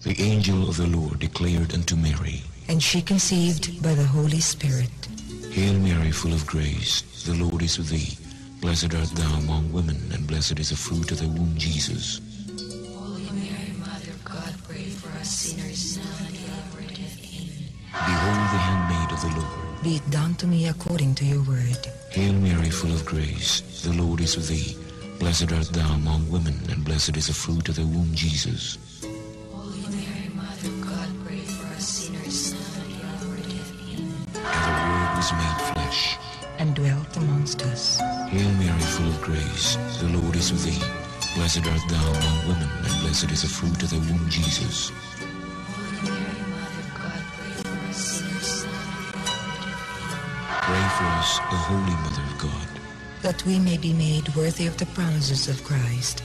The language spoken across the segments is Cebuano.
The angel of the Lord declared unto Mary, and she conceived by the Holy Spirit. Hail Mary, full of grace, the Lord is with thee. Blessed art thou among women, and blessed is the fruit of thy womb, Jesus. Holy Mary, Mother of God, pray for us sinners, now and at the hour of death. Amen. Behold the handmaid of the Lord. Be it done to me according to your word. Hail Mary, full of grace, the Lord is with thee. Blessed art thou among women, and blessed is the fruit of thy womb, Jesus. Holy Mary, Mother of God, pray for us sinners, now and at the hour of death. Amen. And the Word was made flesh and dwelt amongst us. Hail Mary, full of grace, the Lord is with thee. Blessed art thou among women, and blessed is the fruit of thy womb, Jesus. Holy Mary, Mother of God, pray for us sinners, now and at the hour of death. Amen. Pray for us, O Holy Mother of God, that we may be made worthy of the promises of Christ.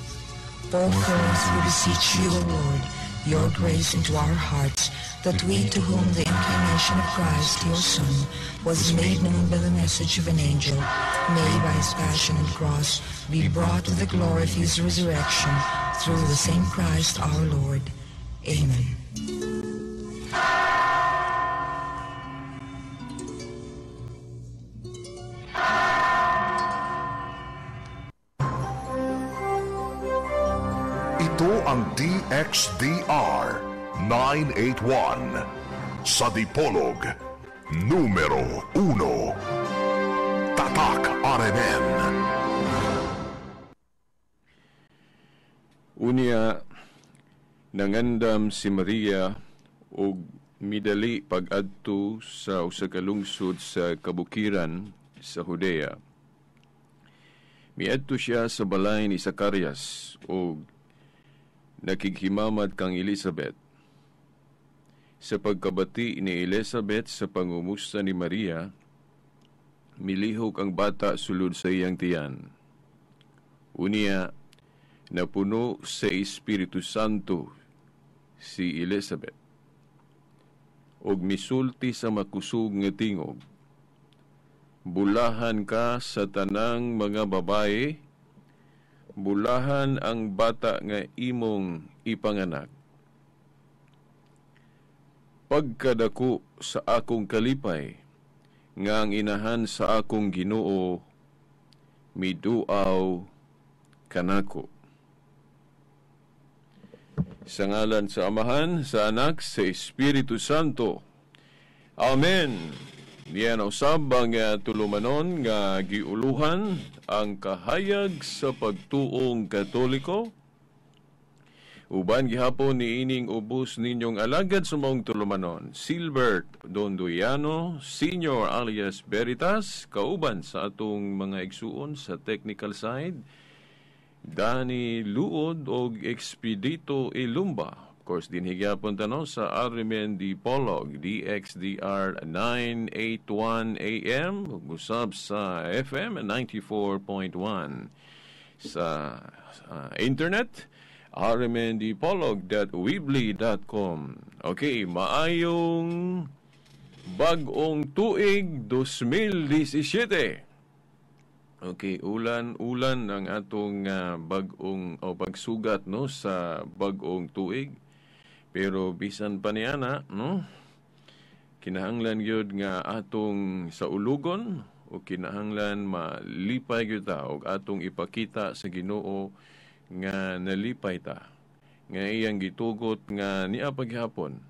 Pour forth, we beseech you, O Lord, your grace into our hearts, that we to whom the incarnation of Christ, your Son, was made known by the message of an angel, may by his passion and cross be brought to the glory of his resurrection, through the same Christ our Lord. Amen. Ito ang DXDR 981 sa Dipolog, numero 1. Tatak RMN. Unya, nangandam si Maria og midali pag-adto sa usa ka lungsod sa kabukiran sa Judea. Miadto siya sa balay ni Zacarias og nakighimamad kang Elizabeth. Sa pagkabati ni Elizabeth sa pangumusta ni Maria, milihok ang bata sulod sa iyang tiyan. Unya, napuno sa Espiritu Santo si Elizabeth og misulti sa makusog nga tingog, "Bulahan ka sa tanang mga babae, bulahan ang bata nga imong ipanganak. Pagkadako sa akong kalipay, nga ang inahan sa akong Ginoo miduaw kanako." Sa ngalan sa Amahan, sa Anak, sa Espiritu Santo. Amen. Niyan usab ang tulumanon nga giuluhan ang kahayag sa pagtuong Katoliko. Uban gihapon ni ining ubos ninyong alagad sa maong tulumanon, Silbert Dondoyano, Senior alias Veritas, kauban sa atong mga igsuon sa technical side, Danny Luod og Expedito Ilumba. Of course, dinhi gyapon ta, no, sa RMN Dipolog, DXDR 981 AM, ug usab sa FM 94.1 sa internet, rmndipolog.weebly.com. Okay, maayong bag-ong tuig 2017. Okay, ulan-ulan ang atong bag-ong o pagsugat, no, sa bag-ong tuig. Pero bisan pa niya na, no, kinahanglan gyud nga atong saulugon o kinahanglan malipay gyud ta og atong ipakita sa Ginoo nga nalipay ta nga iyang gitugot nga niya paghapon.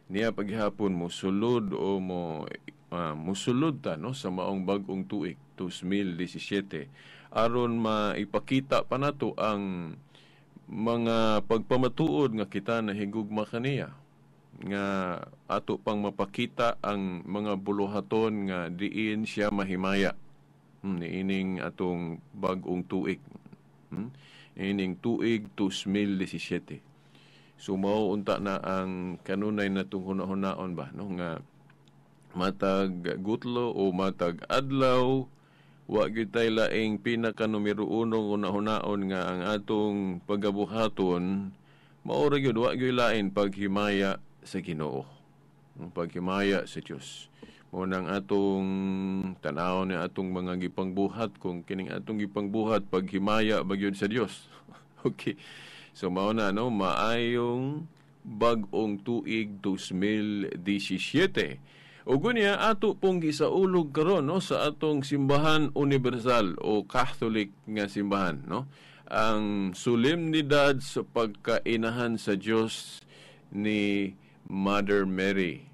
Niya paghapon mo sulod o mo musulod ta, no, sa maong bag-ong tuig 2017 aron maipakita pa nato ang mga pagpamatuod nga kita nahigugma kaniya, nga ato pang mapakita ang mga buluhaton nga diin siya mahimaya niining atong bag-ong tuig, Ining tuig 2017. So mao unta na ang kanunay natong hunahunahon ba, no, nga matag gutlo o matag adlaw wa gyud tay laing pinaka numero uno hunahunaon nga ang atong pagabuhaton mao ra gyud, wa gyud lain paghimaya sa Ginoo, ang paghimaya sa Dios. Mao nang atong tan-awon ni atong mga gipangbuhat kung kining atong gipangbuhat paghimaya ba gyud sa Dios. Okay. So mao na, no, maayong bag-ong tuig 2017. Ug unya ato pong gisaulog karon, no, sa atong simbahan universal o Catholic nga simbahan, no, ang solemnidad sa pagkainahan sa Dios ni Mother Mary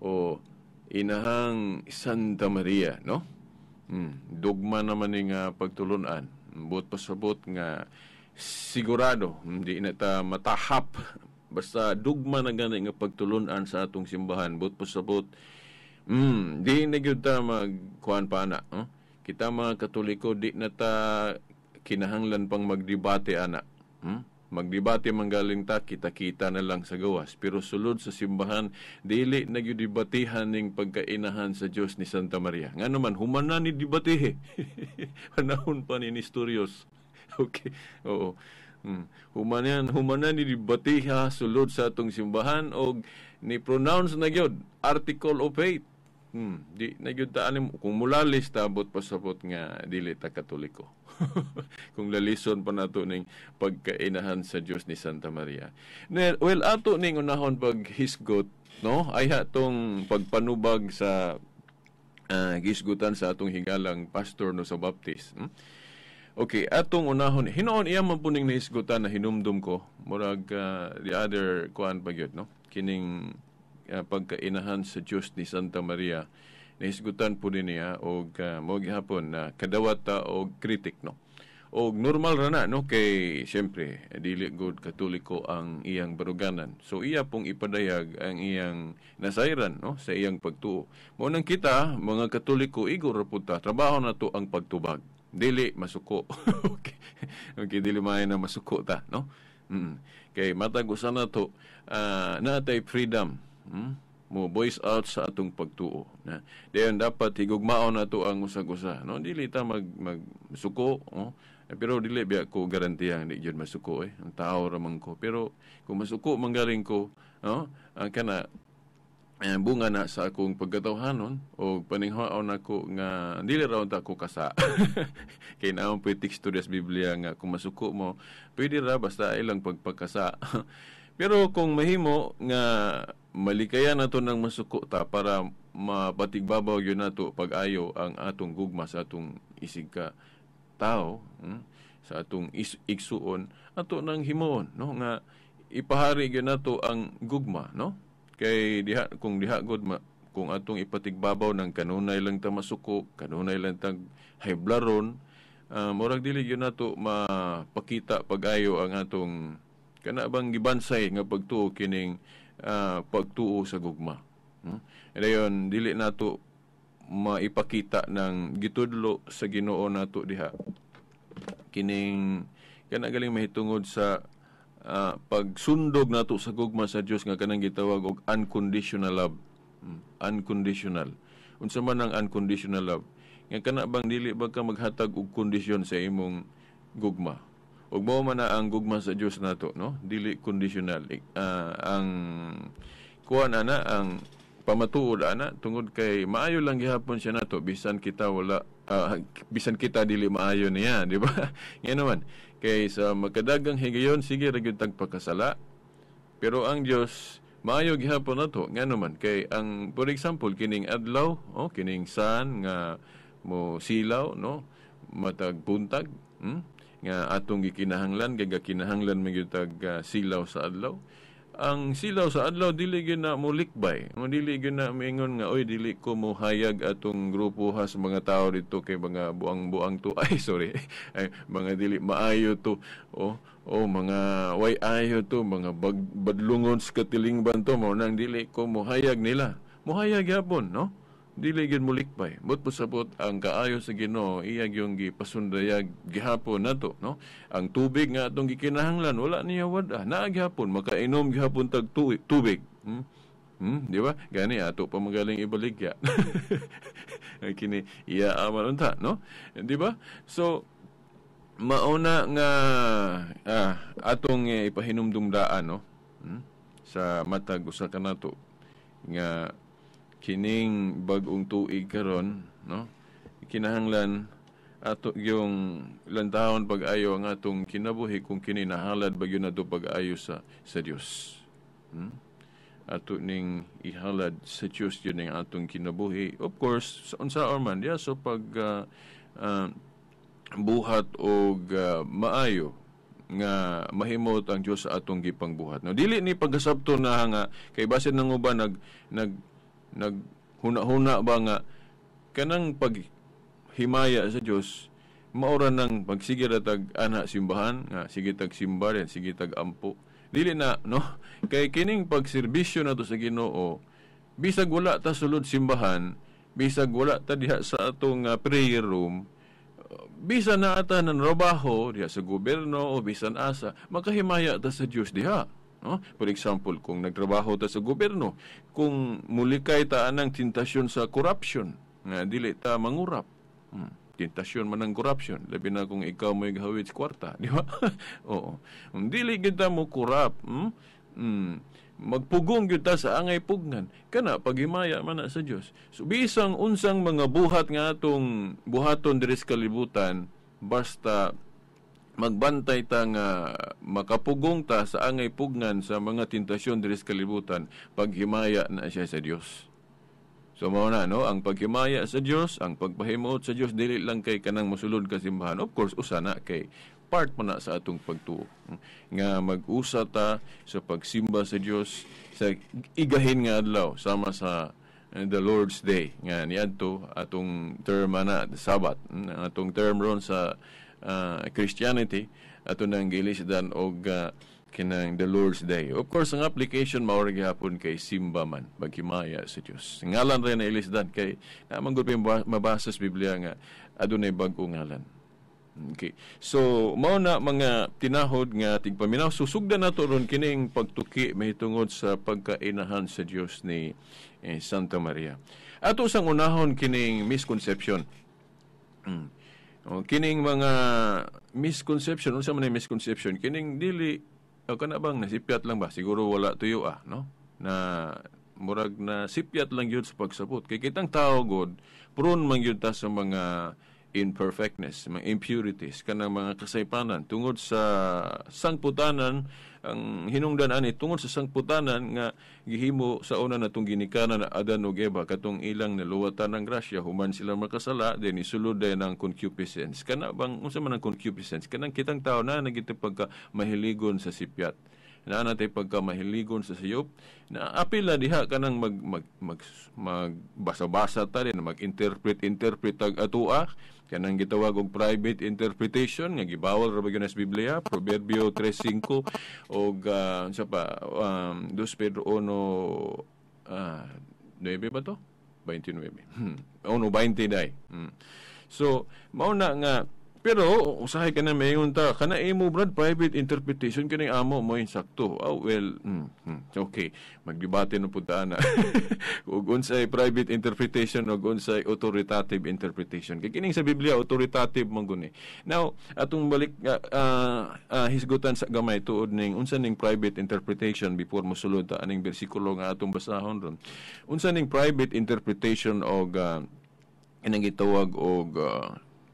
o Inahang Santa Maria, no? Dugma naman ni nga pagtulunan. Buot pasabot nga sigurado hindi na ta matahap, basta dugma na gani nga pagtulunan sa atong simbahan. Buot pasabot di na gyud ta magkuan pa ana, no? Kita mga Katoliko, di na ta kinahanglan pang magdebate ana. Magdebate manggaling ta, kita-kita na lang sa gawas. Pero sulod sa simbahan, dili na gyud debatihan ning pagkainahan sa Dios ni Santa Maria. Ngano man, human na ni debatehe. Panahon pa ni Nestorius. Okay. Oo. Human na ni debateha sulod sa atong simbahan og ni pronounce na gyud article of faith. Di na gyud ta anim kung mulalis ta, bot pasabot nga dili ta Katoliko. Kung lalison pa nato ning pagkainahan sa Dios ni Santa Maria. Well, ato ning unahon paghisgot, no? Ay atong pagpanubag sa gisgutan sa atong higalang pastor, no, sa Baptist. Okay, atong unahon hinuon iya man puning nahisgutan na hinumdum ko, murag the other kuan pa gyud, no? Kining pagkainahan sa Dios ni Santa Maria nahisgutan po din niya og mao gihapon na kadawat ta og critic, no? Og normal ra na, no, kay siyempre dili gud Katoliko ang iyang baruganan, so iya pong ipadayag ang iyang nasayran, no, sa iyang pagtuo. Mao nang kita mga Katoliko, igo ra pud ta, trabaho na to ang pagtubag, dili masuko. Okay, dili maayo na masuko ta, no? Kay matag usa na to naatay freedom, mo voice out sa atong pagtuo na. Dayon dapat higugmaon nato ang usag-usa, no? Dili ta mag magsuko, no? Pero dili biya ko garantiyang di jud masuko, eh. Ang tao ra man ko, pero kung masuko manggaling ko, no, ang kana bunga na sa akong pagkatawhanon o paninghaon nako nga dili ra unta ko kasa. Kay naon po'y teksto sa Biblia nga kung masuko mo pwede ra basta ilang pagpakasa. Pero kung mahimo nga malikayan nato ng masuko ta para mapatigbabaw yun nato pag-ayo ang atong gugma sa atong isig ka tao, sa atong igsuon, ato nang himuon, no, nga ipahari gyud nato ang gugma, no? Kay diha kung diha gud kung atong ipatigbabaw ng kanunay lang ta masuko, kanunay lang ta hayblaron, murag dili gyud nato mapakita pag-ayo ang atong kana bang gibansay nga pagtuo kining pagtuo sa gugma. Dayon dili nato maipakita ng gitudlo sa Ginoo nato diha kining kana galing mahitungod sa pagsundog nato sa gugma sa Dios nga kanang gitawag og unconditional love. Unconditional. Unsa man ang unconditional love? Nga kana bang dili ba ka maghatag og kondisyon sa imong gugma? Ug mao man na ang gugma sa Dios nato, no? Dili conditional. Ang kuan ana, ang pamatuod ana, tungod kay maayo lang gihapon siya nato bisan kita wala, bisan kita dili maayo niya, di ba? Nga naman kay sa makadagang higayon sige ra gyud tag pagkasala, pero ang Dios maayo gihapon nato. Nga naman kay ang, for example, kining adlaw, oh, kining sun nga mo silaw, no, matag buntag, nga atong gikinahanglan, kay gakinahanglan man gyud tag silaw sa adlaw. Ang silaw sa adlaw dili gyud na molikbay. Mo dili gyud na moingon nga oy dili ko mohayag atong grupo ha sa mga tao dito kay mga buang-buang to. Ay sorry. Ay, mga dili maayo to. Oh, mga way ayo to, mga badlungon sa katilingban to, mao nang dili ko mohayag nila. Mohayag gyapon, no? Dili gyud molikbay. But pasabot ang kaayo sa Ginoo iya gyung gipasundayag gihapon nato, no? Ang tubig nga atong gikinahanglan wala niya wad-a, naa gihapon, makainom gihapon tag tubig. Di ba? Gani ato pa magaling ibaligya. Kini iya aman unta, no? Di ba? So mauna nga atong ipahinumdumdaan, no? Sa matag usa ka nato nga kining bag-ong tuig karon, no, kinahanglan Ato yung lantawon pag-ayo ang atong kinabuhi kung kini nahalad ba gyud nato pag-ayo sa Dios. Ato ning ihalad sa Dios yun ang atong kinabuhi. Of course, sa unsa man diya so pag buhat og maayo nga mahimot ang Dios sa atong gipangbuhat. No, dili ni pagkasabto na nga kay basin nang uban nag nag nag huna-huna ba nga kanang paghimaya sa Dios maura nang pagsige ra tag ana simbahan nga sige tag simba rin, sige tag ampo. Dili na, no, kay kining pagserbisyo nato sa Ginoo, bisag wala ta sulod simbahan, bisag wala ta diha sa atong prayer room, bisan na ata ng trabaho diha sa gobyerno o bisan asa, makahimaya ta sa Dios diha, no? For example, kung nagtrabaho ta sa gobyerno, kung mulikay ta anang tentasyon sa corruption, nga dili ta mangurap. Tentasyon man ang corruption, labi na kung ikaw mo'y gahawit sa kwarta, di ba? Oo. Kung dili gyud ta mo corrupt, magpugong gyud ta sa angay pugnan, kana paghimaya man na sa Dios. So bisang unsang mga buhat nga atong buhaton diri sa kalibutan, basta magbantay ta nga makapugong ta sa angay pugnan sa mga tentasyon diri sa kalibutan, paghimaya na siya sa Dios. So mao na, no, ang paghimaya sa Dios, ang pagpahimuot sa Dios dili lang kay kanang mosulod ka simbahan. Of course, usa na kay part man na sa atong pagtuo nga mag-usa ta sa pagsimba sa Dios sa igahin nga adlaw, sama sa the Lord's Day nga niadto atong term ana Sabbath, atong term ron sa Christianity, ato nang gilisdan og kinang the Lord's Day. Of course, ang application mao ra gihapon kay simba man, paghimaya sa Dios. Ngalan ra na ilisdan kay naman gud mabasa sa Biblia nga adunay bag-o ngalan. Okay. So, mao na mga tinahod nga tigpaminaw, susugdan nato ron kining pagtuki mahitungod sa pagkainahan sa Dios ni Santa Maria. Ato sang unahon kining misconception. O, kining mga misconception, unsa man ang misconception? Kining dili o kana bang nasipyat lang ba? Siguro wala tuyo no? Na murag na sipyat lang yun sa pagsabot. Kay kitang tao god, prone man yun ta sa mga imperfectness, mga impurities, kanang mga kasaypanan tungod sa sangputanan. Ang hinungdan ani tungod sa sangputanan nga gihimo sa una natong ginikanan na Adan ug Eva, katong ilang naluwatan ng grasya human sila makasala, then isulod dayon ang concupiscence. Kana bang unsa man ang concupiscence? Kanang kitang tao na nagiti pagka mahiligon sa sipyat, na natay pagka mahiligon sa sayop, na apila diha kanang mag mag mag magbasa-basa ta din, mag-interpret interpret tag atua, kanang gitawag og private interpretation nga gibawal ra ba gyud sa Biblia, Proverbio 3:5 og unsa pa, 2 Pedro 1 9 ba to? 29. 1:20 day. So mao na nga, pero usahay ka na mayon ta kana imo brad private interpretation kining amo mo insakto. Oh well, okay. Magdebate na pud ta ana. Ug unsay private interpretation ug unsay authoritative interpretation. Kay kining sa Biblia authoritative man guni. Now, atong balik hisgutan sa gamay tuod ning unsa ning private interpretation before mosulod ta aning bersikulo nga atong basahon ron. Unsa ning private interpretation og inang gitawag og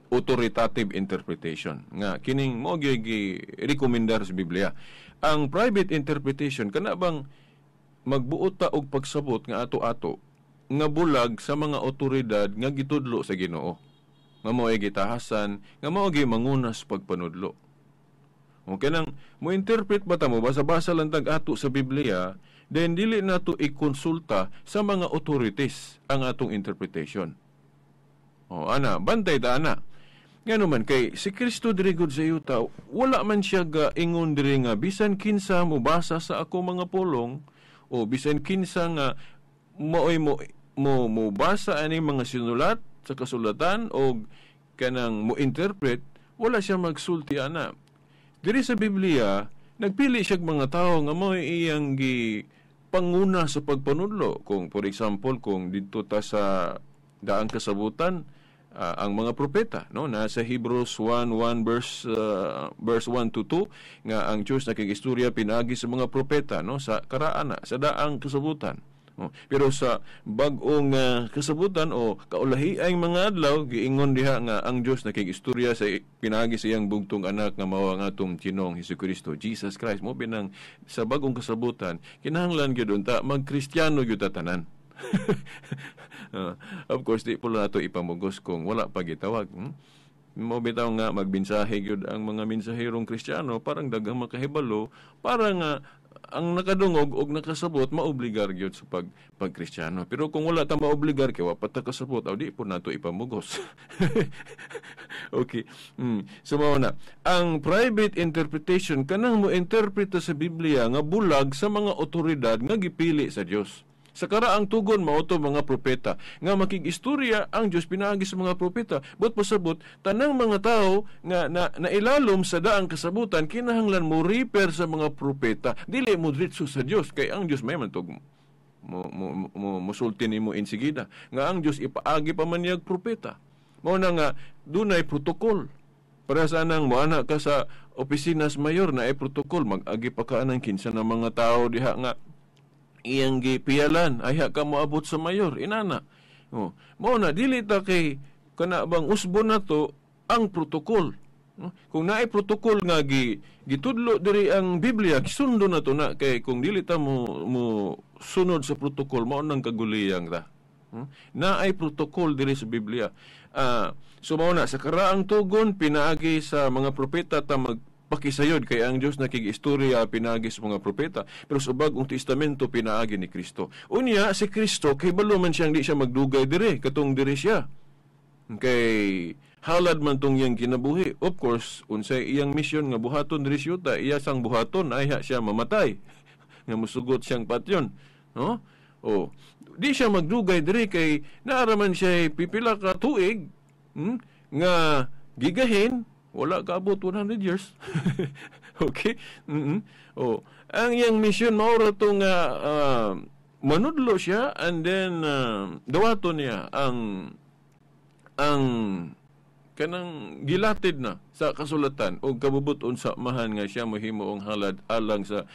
authoritative interpretation nga kining mo gyud gi-rekomendar sa Biblia. Ang private interpretation kana bang magbuot ta og pagsabot nga ato-ato nga bulag sa mga otoridad nga gitudlo sa Ginoo, nga mo'y gitahasan, nga mao gyud mangunas pagpanudlo. O kanang mo interpret ba ta mo basa-basa lang tag ato sa Biblia, then dili nato ikonsulta sa mga authorities ang atong interpretation. O ana, bantay ta ana. Ngano man kay si Kristo diri gud sa yuta, wala man siya ga ingon diri nga bisan kinsa mobasa sa ako mga pulong o bisan kinsa nga maoy mo mo mobasa ani mga sinulat sa kasulatan o kanang mo interpret, wala siya magsulti ana. Diri sa Biblia, nagpili siya mga tawo nga mo'y iyang gi panguna sa pagpanudlo. Kung for example, kung didto ta sa daang kasabutan, ang mga propeta, no, nasa Hebrews 1:1 verse verse 1 to 2 nga ang Dios nakigistorya pinaagi sa mga propeta, no, sa karaan na, sa daang kasabutan. Oh, pero sa bag-ong kasabutan o kaulahi ang mga adlaw, giingon diha nga ang Dios nakig-istorya sa pinaagi sa iyang bugtong anak nga mao ang atong Ginoong Hesukristo, Jesus Christ. Mo binang sa bag-ong kasabutan kinahanglan gyud unta magkristyano gyud ta tanan. Of course, di po nato ipamugos kung wala pa gitawag. Mo bitaw nga magbinsahe gyud ang mga mensaherong Kristiyano parang daghang makahibalo, para nga ang nakadungog og nakasabot maobligar gyud sa pagkristyano. Pero kung wala ta maobligar kay wa pa ta kasabot, aw di po nato ipamugos. Okay. So mao na ang private interpretation, kanang mo interpreta sa Biblia nga bulag sa mga otoridad nga gipili sa Dios. Sa karaang tugon mao to mga propeta nga makig-istorya ang Dios pinaagi sa mga propeta. But pasabot tanang mga tao nga nailalom sa daang kasabutan kinahanglan mo refer sa mga propeta, dili mo diretso sa Dios, kay ang Dios may man tog mo mo mo mosulti nimo insigida nga ang Dios ipaagi pa man niyag propeta. Mao na nga dunay protocol. Para sa anang moana ka sa opisinas mayor na ay protocol, mag-agi pa ka anang kinsa na mga tao diha nga iyang gipiyalan, ayha ka moabot sa mayor, inana. Oh, mao na dili ta kay kana bang usbon na to ang protocol. No? Kung naay protocol nga gitudlo diri ang Biblia, sundo na to na, kay kung dili ta mo sunod sa protocol, mao nang kaguliyang ta. Naay protocol diri sa Biblia. So mao na sa karaang tugon pinaagi sa mga propeta ta magpakisayod, kay ang Dios nakig-istorya pinaagi sa mga propeta, pero sa Bagong Testamento pinaagi ni Kristo. Unya si Kristo kay balo man siyang di siya magdugay dire, katong dire siya. Kay halad man tong iyang kinabuhi. Of course, unsay iyang misyon nga buhaton diri sa yuta, iya sang buhaton ayha siya mamatay. Nga musugot siyang patyon, no? O, di siya magdugay diri kay naaraman siya pipila ka tuig nga gigahin, wala kaabot 100 years. Okay? Oh, ang iyang mission mao ra to nga manudlo siya, and then dawaton niya ang kanang gilatid na sa kasulatan o kabubuton sa amahan nga siya mahimo ang halad alang sa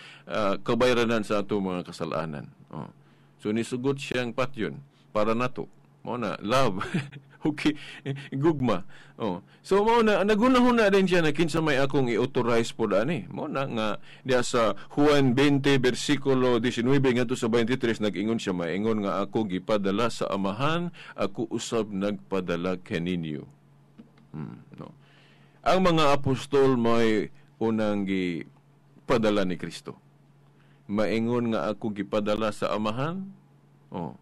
kabayranan sa ato mga kasalanan. Oh. So nisugot siyang patyon para nato. Mao na love. Okay, gugma. Oh. So mao na nagunahuna din siya na kinsa may akong i-authorize pod ani. Mao na nga diya sa Juan 20 bersikulo 19 ngadto sa 23 nag-ingon siya, maingon nga ako gipadala sa amahan, ako usab nagpadala kaninyo. No. Ang mga apostol may unang gipadala ni Kristo. Maingon nga ako gipadala sa amahan. Oh.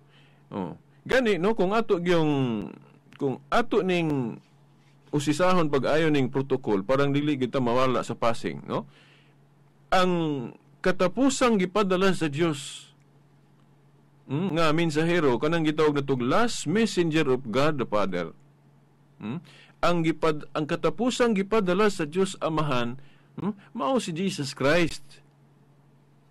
Oh. Gani no, kung ato gyung kung ato ning usisahon pag-ayo ning protocol, parang dili kita mawala sa passing, no? Ang katapusang gipadala sa Dios nga mensahero kanang gitawag natog last messenger of God the Father. Ang katapusang gipadala sa Dios Amahan, mao si Jesus Christ.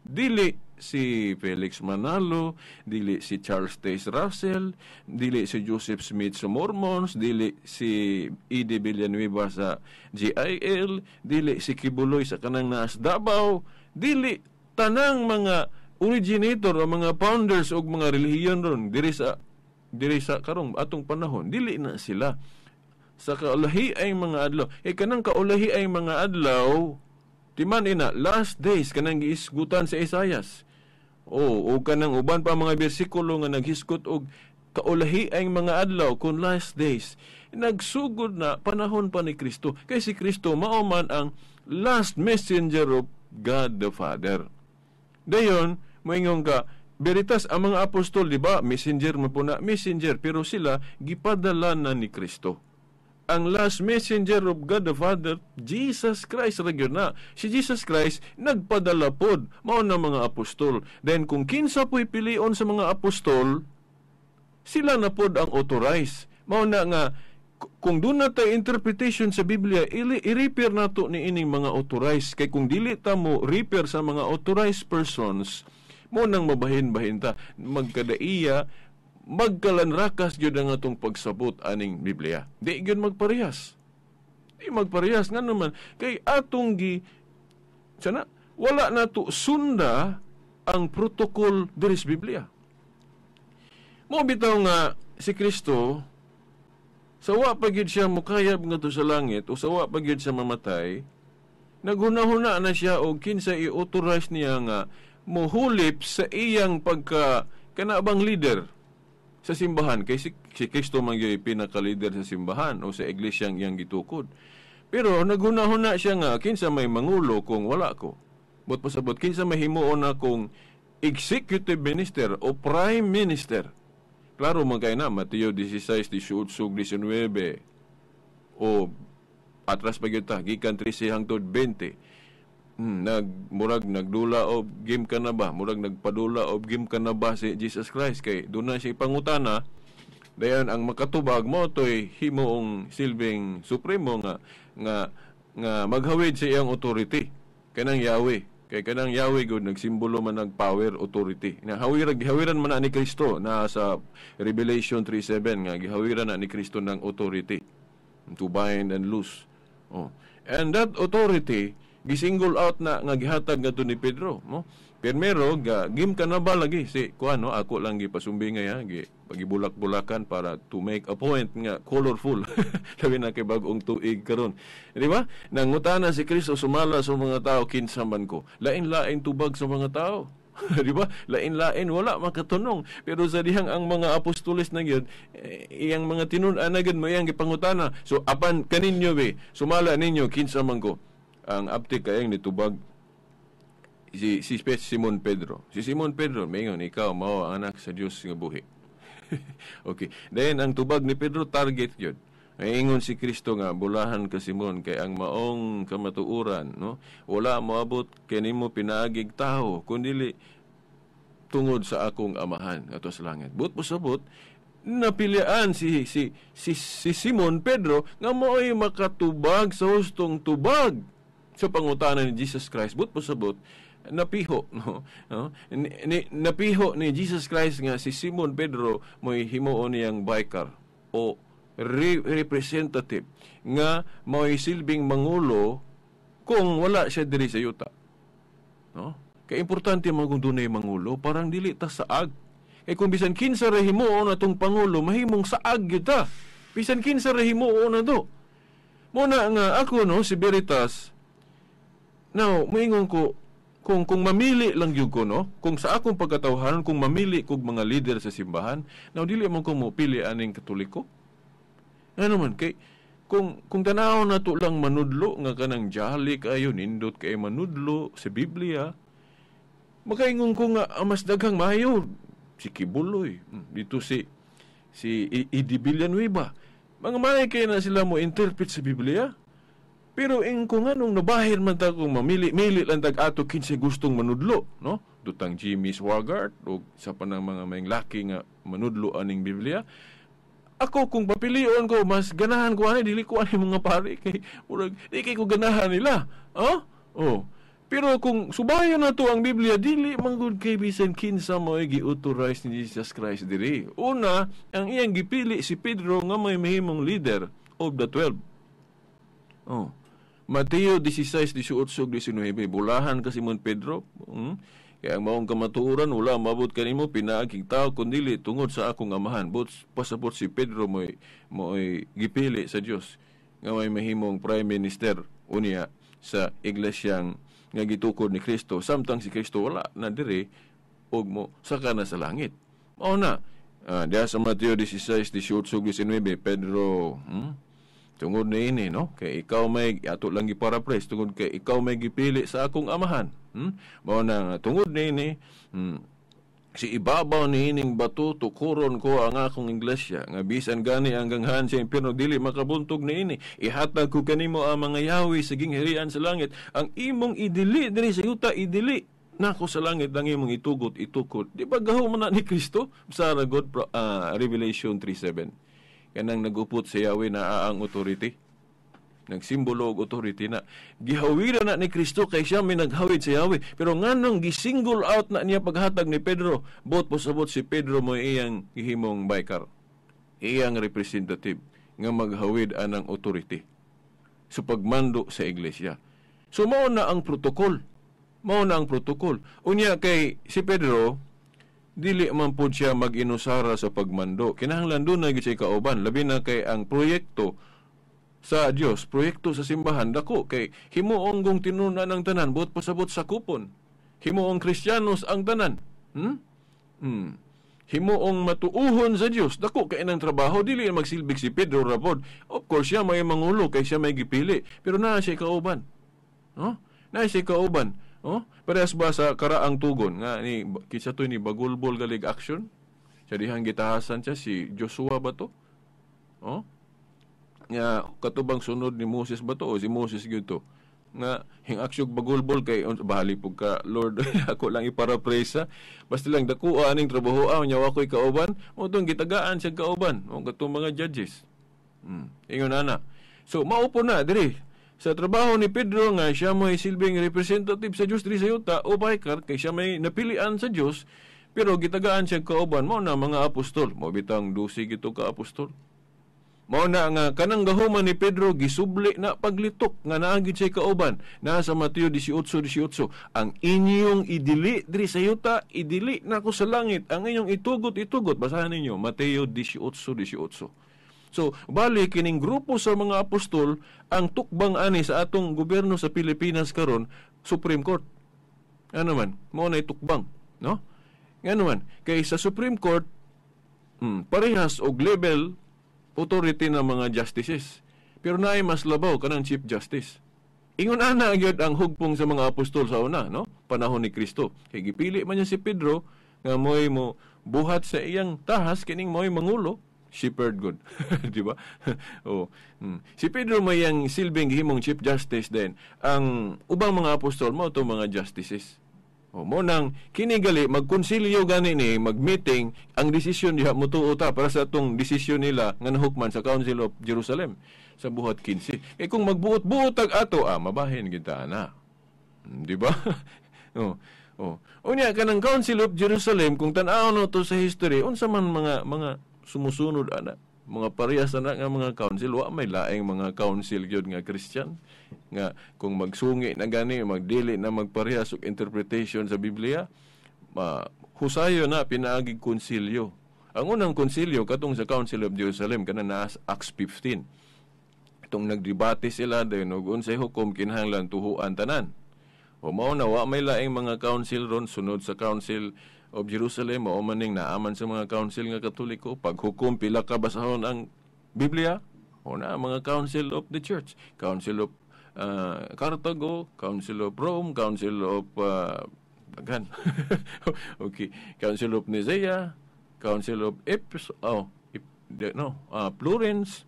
Dili si Felix Manalo, dili si Charles Taze Russell, dili si Joseph Smith sa Mormons, dili si E.D. Villanueva sa GIL, dili si Kibuloy sa kanang naas Davao, dili tanang mga originator o mga founders og mga relihiyon ron diri sa karong atong panahon, dili na sila. Sa kaulahi ay mga adlaw, kanang kaulahi ay mga adlaw, timan ina, last days, kanang giisgutan sa Isayas. O kanang uban pa mga bersikulo nga naghisgot og kaulahi ang mga adlaw kun last days. Nagsugod na panahon pa ni Kristo. Kay si Kristo mao man ang last messenger of God the Father. Dayon, moingon ka, veritas ang mga apostol, di ba? Messenger man po na, messenger, pero sila gipadala na ni Kristo. Ang last messenger of God the Father, Jesus Christ ra gyud na. Si Jesus Christ nagpadala pod mao na mga apostol. Then kung kinsa po'y pilion sa mga apostol, sila na pod ang authorized. Mao na nga kung doon na tay interpretation sa Biblia, i-repair nato ni ining mga authorized. Kay kung dili ta mo repair sa mga authorized persons, mo nang mabahin-bahin ta, magkadaiya, magkalanrakas gyud ang atong pagsabot aning Biblia. Di gyud magparehas. Di magparehas nga naman kay atong gi sana wala nato sunda ang protocol diri sa Biblia. Mo bitaw nga si Kristo sa wa pa gyud siya mukayab ngadto sa langit o sa wa pa gyud siya mamatay, naghuna-huna na siya og kinsa i-authorize niya nga mohulip sa iyang pagka kanabang leader sa simbahan kay si Kristo man gyud pinaka-leader sa simbahan o sa iglesyang iyang gitukod. Pero naghuna-huna siya nga kinsa may mangulo kung wala ko. But pasabot kinsa may himuon na kung executive minister o prime minister. Klaro man kay na Mateo 16, 18, 19 o atras pa gyud ta gikan 13 hangtod 20. Murag nagdula og game ka na ba? Murag nagpadula og game ka na ba si Jesus Christ kay doon na siya ipangutana. Dayon ang makatubag mo toy himuong silbing supremo nga nga nga maghawid sa iyang authority kanang Yahweh. Kay kanang Yahweh gud nagsimbolo man ng power, authority. Na hawiran gihawiran man na ni Kristo na sa Revelation 3:7 nga gihawiran na ni Kristo ng authority to bind and loose. Oh. And that authority gisingle out na nga gihatag ngadto ni Pedro, no? Primero ga gim ka na ba lagi si kuan, no? Ako lang gipasumbi nga ya gi pagibulak-bulakan para to make a point nga colorful. Labi na kay bag-ong tuig karon. Di ba? Nangutana si Kristo sumala sa mga tao, kinsa man ko. Lain-lain tubag sa mga tao. Di ba? Lain-lain, wala makatunong. Pero sa dihang ang mga apostoles na gyud, iyang mga tinun-an na gyud mo iyang gipangutana. So apan kaninyo be, sumala ninyo kinsa man ko. Ang aptik kayang nitubag si si Simon Pedro. Si Simon Pedro mingon, ikaw mao ang anak sa Dios nga buhi. Okay. Then ang tubag ni Pedro target gyud. Ingon si Kristo nga bulahan ka Simon kay ang maong kamatuoran, no, wala moabot kanimo pinaagig tawo kundili tungod sa akong amahan ato sa langit. But pasabot napilian si si si, si Simon Pedro nga mao'y makatubag sa hustong tubag sa pangutana ni Jesus Christ. But pasabot napiho, no, no? Napiho ni Jesus Christ nga si Simon Pedro mo'y himuon niyang vicar o representative nga mo'y silbing mangulo kung wala siya diri sa yuta, no? Kay importante man kung dunay mangulo, parang dili ta saag. Kay kung bisan kinsa ra himuon atong pangulo, mahimong saag gyud ta. Bisan kinsa ra himuon na to. Muna nga ako, no, si Veritas. Now, moingon ko kung mamili lang gyud ko, no, kung sa akong pagkatawhan, kung mamili kog mga leader sa simbahan, now dili man ko mo pili aning Katoliko. Ano man kay kung tanaw na to lang manudlo nga kanang jali kayo, nindot kay manudlo sa Biblia, makaingon ko nga mas daghang maayo si Quiboloy, dito si si E.D. Villanueva. Mga maayo kay na sila mo interpret sa Biblia. Pero ing kung anong nabahin man ta kung mamili, mili lang tag ato kinsay gustong manudlo, no? Dutang Jimmy Swaggart o sa panang mga may laki nga manudlo aning Biblia. Ako kung papilion ko, mas ganahan ko ani, dili ko ani mga pare kay murag di kay ko ganahan nila. Oh? Oh. Pero kung subayon na to ang Biblia, dili man gud kay bisan kinsa mo gi-authorize ni Jesus Christ diri. Una, ang iyang gipili si Pedro nga may mahimong leader of the 12. Oh. Mateo 16, 18, 19, bulahan ka Simon Pedro. Kaya ang maong kamatuoran, wala mabot kanimo pinaaging tao kundili tungod sa akong amahan. But pasabot si Pedro mo'y gipili sa Dios nga may mahimong prime minister unya sa iglesyang nga gitukod ni Kristo, samtang si Kristo wala na diri ug mo saka na sa langit. Mao na diha sa Mateo 16, 18, 19, Pedro, tungod ni ini, no, kay ikaw may ato lang giparaphrase, tungod kay ikaw may gipili sa akong amahan. Mao na nga tungod ni ini, si ibabaw ni ining bato tukuron ko ang akong iglesia nga bisan gani ang ganghaan sa impyerno dili makabuntog niini. Ihatag ko kanimo ang mga yawi sa gingharian sa langit. Ang imong idili diri sa yuta, idili nako sa langit, ang imong itugot itukod. Di ba gaho man na ni Kristo sa God, Revelation 3:7, kanang nagupot sa Yahweh na ang authority, nagsimbolo og authority na gihawiran na ni Kristo kay siya may naghawid sa Yahweh. Pero nganong gisingle out na niya paghatag ni Pedro? Bot posabot si Pedro mo iyang gihimong vicar, iyang representative nga maghawid anang authority sa pagmando sa iglesia. So mao na ang protocol, mao na ang protocol. Unya kay si Pedro Dili man pud siya mag-inusara sa pagmando. Kinahanglan dunay gyud siya kauban, labi na kay ang proyekto sa Dios, proyekto sa simbahan dako kay himuong gong tinun-an ang tanan buot pasabot sa kupon. Himuong Kristiyanos ang tanan. Himuong matuuhon sa Dios, dako kay nang trabaho, dili magsilbig si Pedro ra pod. Of course siya may mangulo kay siya may gipili, pero naa siya kauban. No? Naa siya kauban. Oh, parehas ba sa karaang tugon nga ni kinsa to ni Bagulbol galig action? Sa dihang gitahasan siya si Joshua ba to? Oh? Nga katubang sunod ni Moses ba to o si Moses gyud to? Nga hing aksyon bagulbol kay bahali pug ka Lord ako lang iparaphrase. Basta lang dakuha aning trabaho nya wa koy kauban, mo tong gitagaan siya kauban mo katong mga judges. Ingon ana. So mao po na diri sa trabaho ni Pedro nga siya may silbing representative sa Dios diri sa yuta o baykar kay siya may napilian sa Dios, pero gitagaan siya kauban mao na mga apostol, mao bitang 12 gito ka apostol. Mao na nga kanang gahuman ni Pedro gisubli na paglitok nga naa gid siya kauban. Naa sa Mateo 18:18, ang inyong idili diri sa yuta, idili nako sa langit, ang inyong itugot itugot. Basahan ninyo Mateo 18:18. So, bali kining grupo sa mga apostol ang tukbang ani sa atong gobyerno sa Pilipinas karon, Supreme Court. Ano man, mao na itukbang, no? Ngano man, kay sa Supreme Court parehas og level authority ng mga justices. Pero naay mas labaw kanang Chief Justice. Ingon ana gyud ang hugpong sa mga apostol sa una, no? Panahon ni Kristo. Kay gipili man niya si Pedro nga moy mo buhat sa iyang tahas kining moy mangulo. Shepherd good. Di ba? Oh. Si Pedro may ang silbing gihimong Chief Justice din. Ang ubang mga apostol mao to mga justices. O mo nang kini gali magkonsilyo gani ni mag-meeting ang desisyon diha motuo ta para sa atong desisyon nila nga nahukman sa Council of Jerusalem sa buhat 15. Kay kung magbuot-buot tag ato mabahin kita ana. Di ba? Oh. Oh. Unya kanang Council of Jerusalem kung tan-aw no to sa history unsa man mga sumusunod ana, mga parehas ana nga mga council, wa may laing mga council gyud nga Christian nga kung magsungi na gani magdili na magparehas og interpretation sa Biblia, husayo na pinaagig konsilyo. Ang unang konsilyo katong sa Council of Jerusalem kana naa Acts 15. Itong nagdebate sila dayon og unsay hukom kinahanglan tuhuan tanan. O mao na wa may laing mga council ron sunod sa Council of Jerusalem, mao man ning naaman sa mga council nga Katoliko paghukom pila ka basahon ang Biblia, o na mga Council of the Church, Council of Carthago, Council of Rome, Council of daghan. Okay, Council of Nicaea, Council of Ephesus, Florence.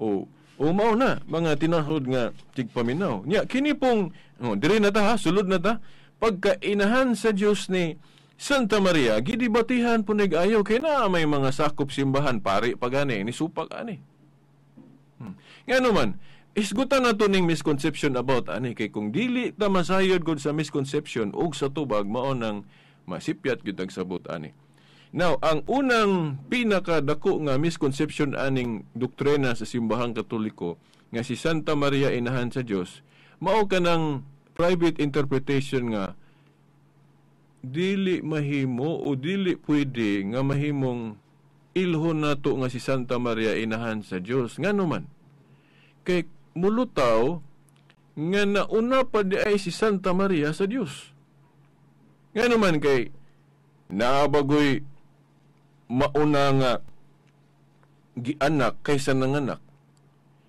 O mao na mga tinahod nga tigpaminaw. Nya kini pong diri na ta ha, sulod na ta pagkainahan sa Dios ni Santa Maria, gidibatihan po nag-ayaw kay na may mga sakop simbahan, pari pa gani, ni supak ani. Ngano man, isgutan na to ning misconception about ani, kay kung dili ta masayod gud sa misconception ug sa tubag, mao nang masipyat gyud sabot ani. Now, ang unang pinakadako nga misconception aning doktrina sa simbahang Katoliko nga si Santa Maria inahan sa Dios, mao kanang private interpretation nga dili mahimo o dili pwede nga mahimong ilhon nato nga si Santa Maria inahan sa Dios. Ngano man? Kay mulutaw nga nauna pa di ay si Santa Maria sa Dios. Ngano man kay naabagoy mauna nga gianak kaysa nanganak.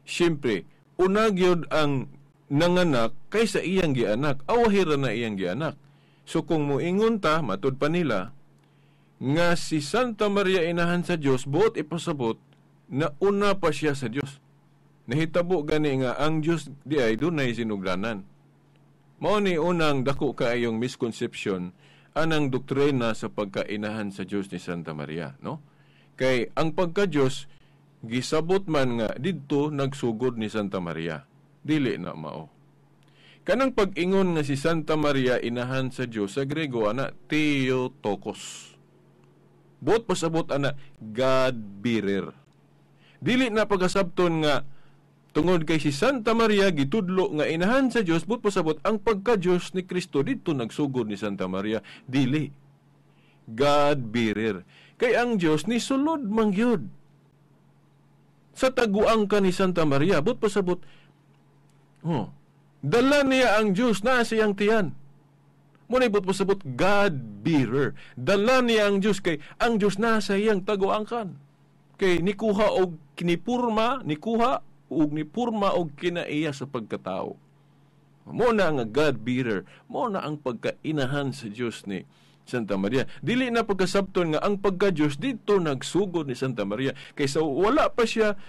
Siyempre, una gyud ang nanganak kaysa iyang gianak. Awahira na iyang gianak. So kung moingon ta, matud pa nila, nga si Santa Maria inahan sa Dios, buot ipasabot na una pa siya sa Dios. Nahitabo gani nga ang Dios di ay dunay sinugdanan. Mao ni unang dako kaayong misconception anang doktrina sa pagkainahan sa Dios ni Santa Maria, no? Kay ang pagka-Dios gisabot man nga didto nagsugod ni Santa Maria. Dili na mao. Kanang pag-ingon nga si Santa Maria inahan sa Dios sa Grego ana Theotokos. Buot pasabot ana God-bearer. Dili na pagasabton nga tungod kay si Santa Maria gitudlo nga inahan sa Dios, buot pasabot ang pagka-Dios ni Kristo didto nagsugod ni Santa Maria. Dili. God bearer. Kay ang Dios ni sulod man gyud sa taguang ka ni Santa Maria. But pasabot, oh, dala niya ang Diyos na siyang tiyan. Muna ibot pasabot, God bearer. Dala niya ang Diyos kay ang Diyos na sa iyang taguangkan. Kay nikuha og kinipurma, nikuha og nipurma og kinaiya sa pagkatao. Mo na ang God bearer, mo na ang pagkainahan sa Diyos ni Santa Maria. Dili na pagkasabton nga ang pagka-Diyos dito nagsugod ni Santa Maria. Kaysa wala pa siya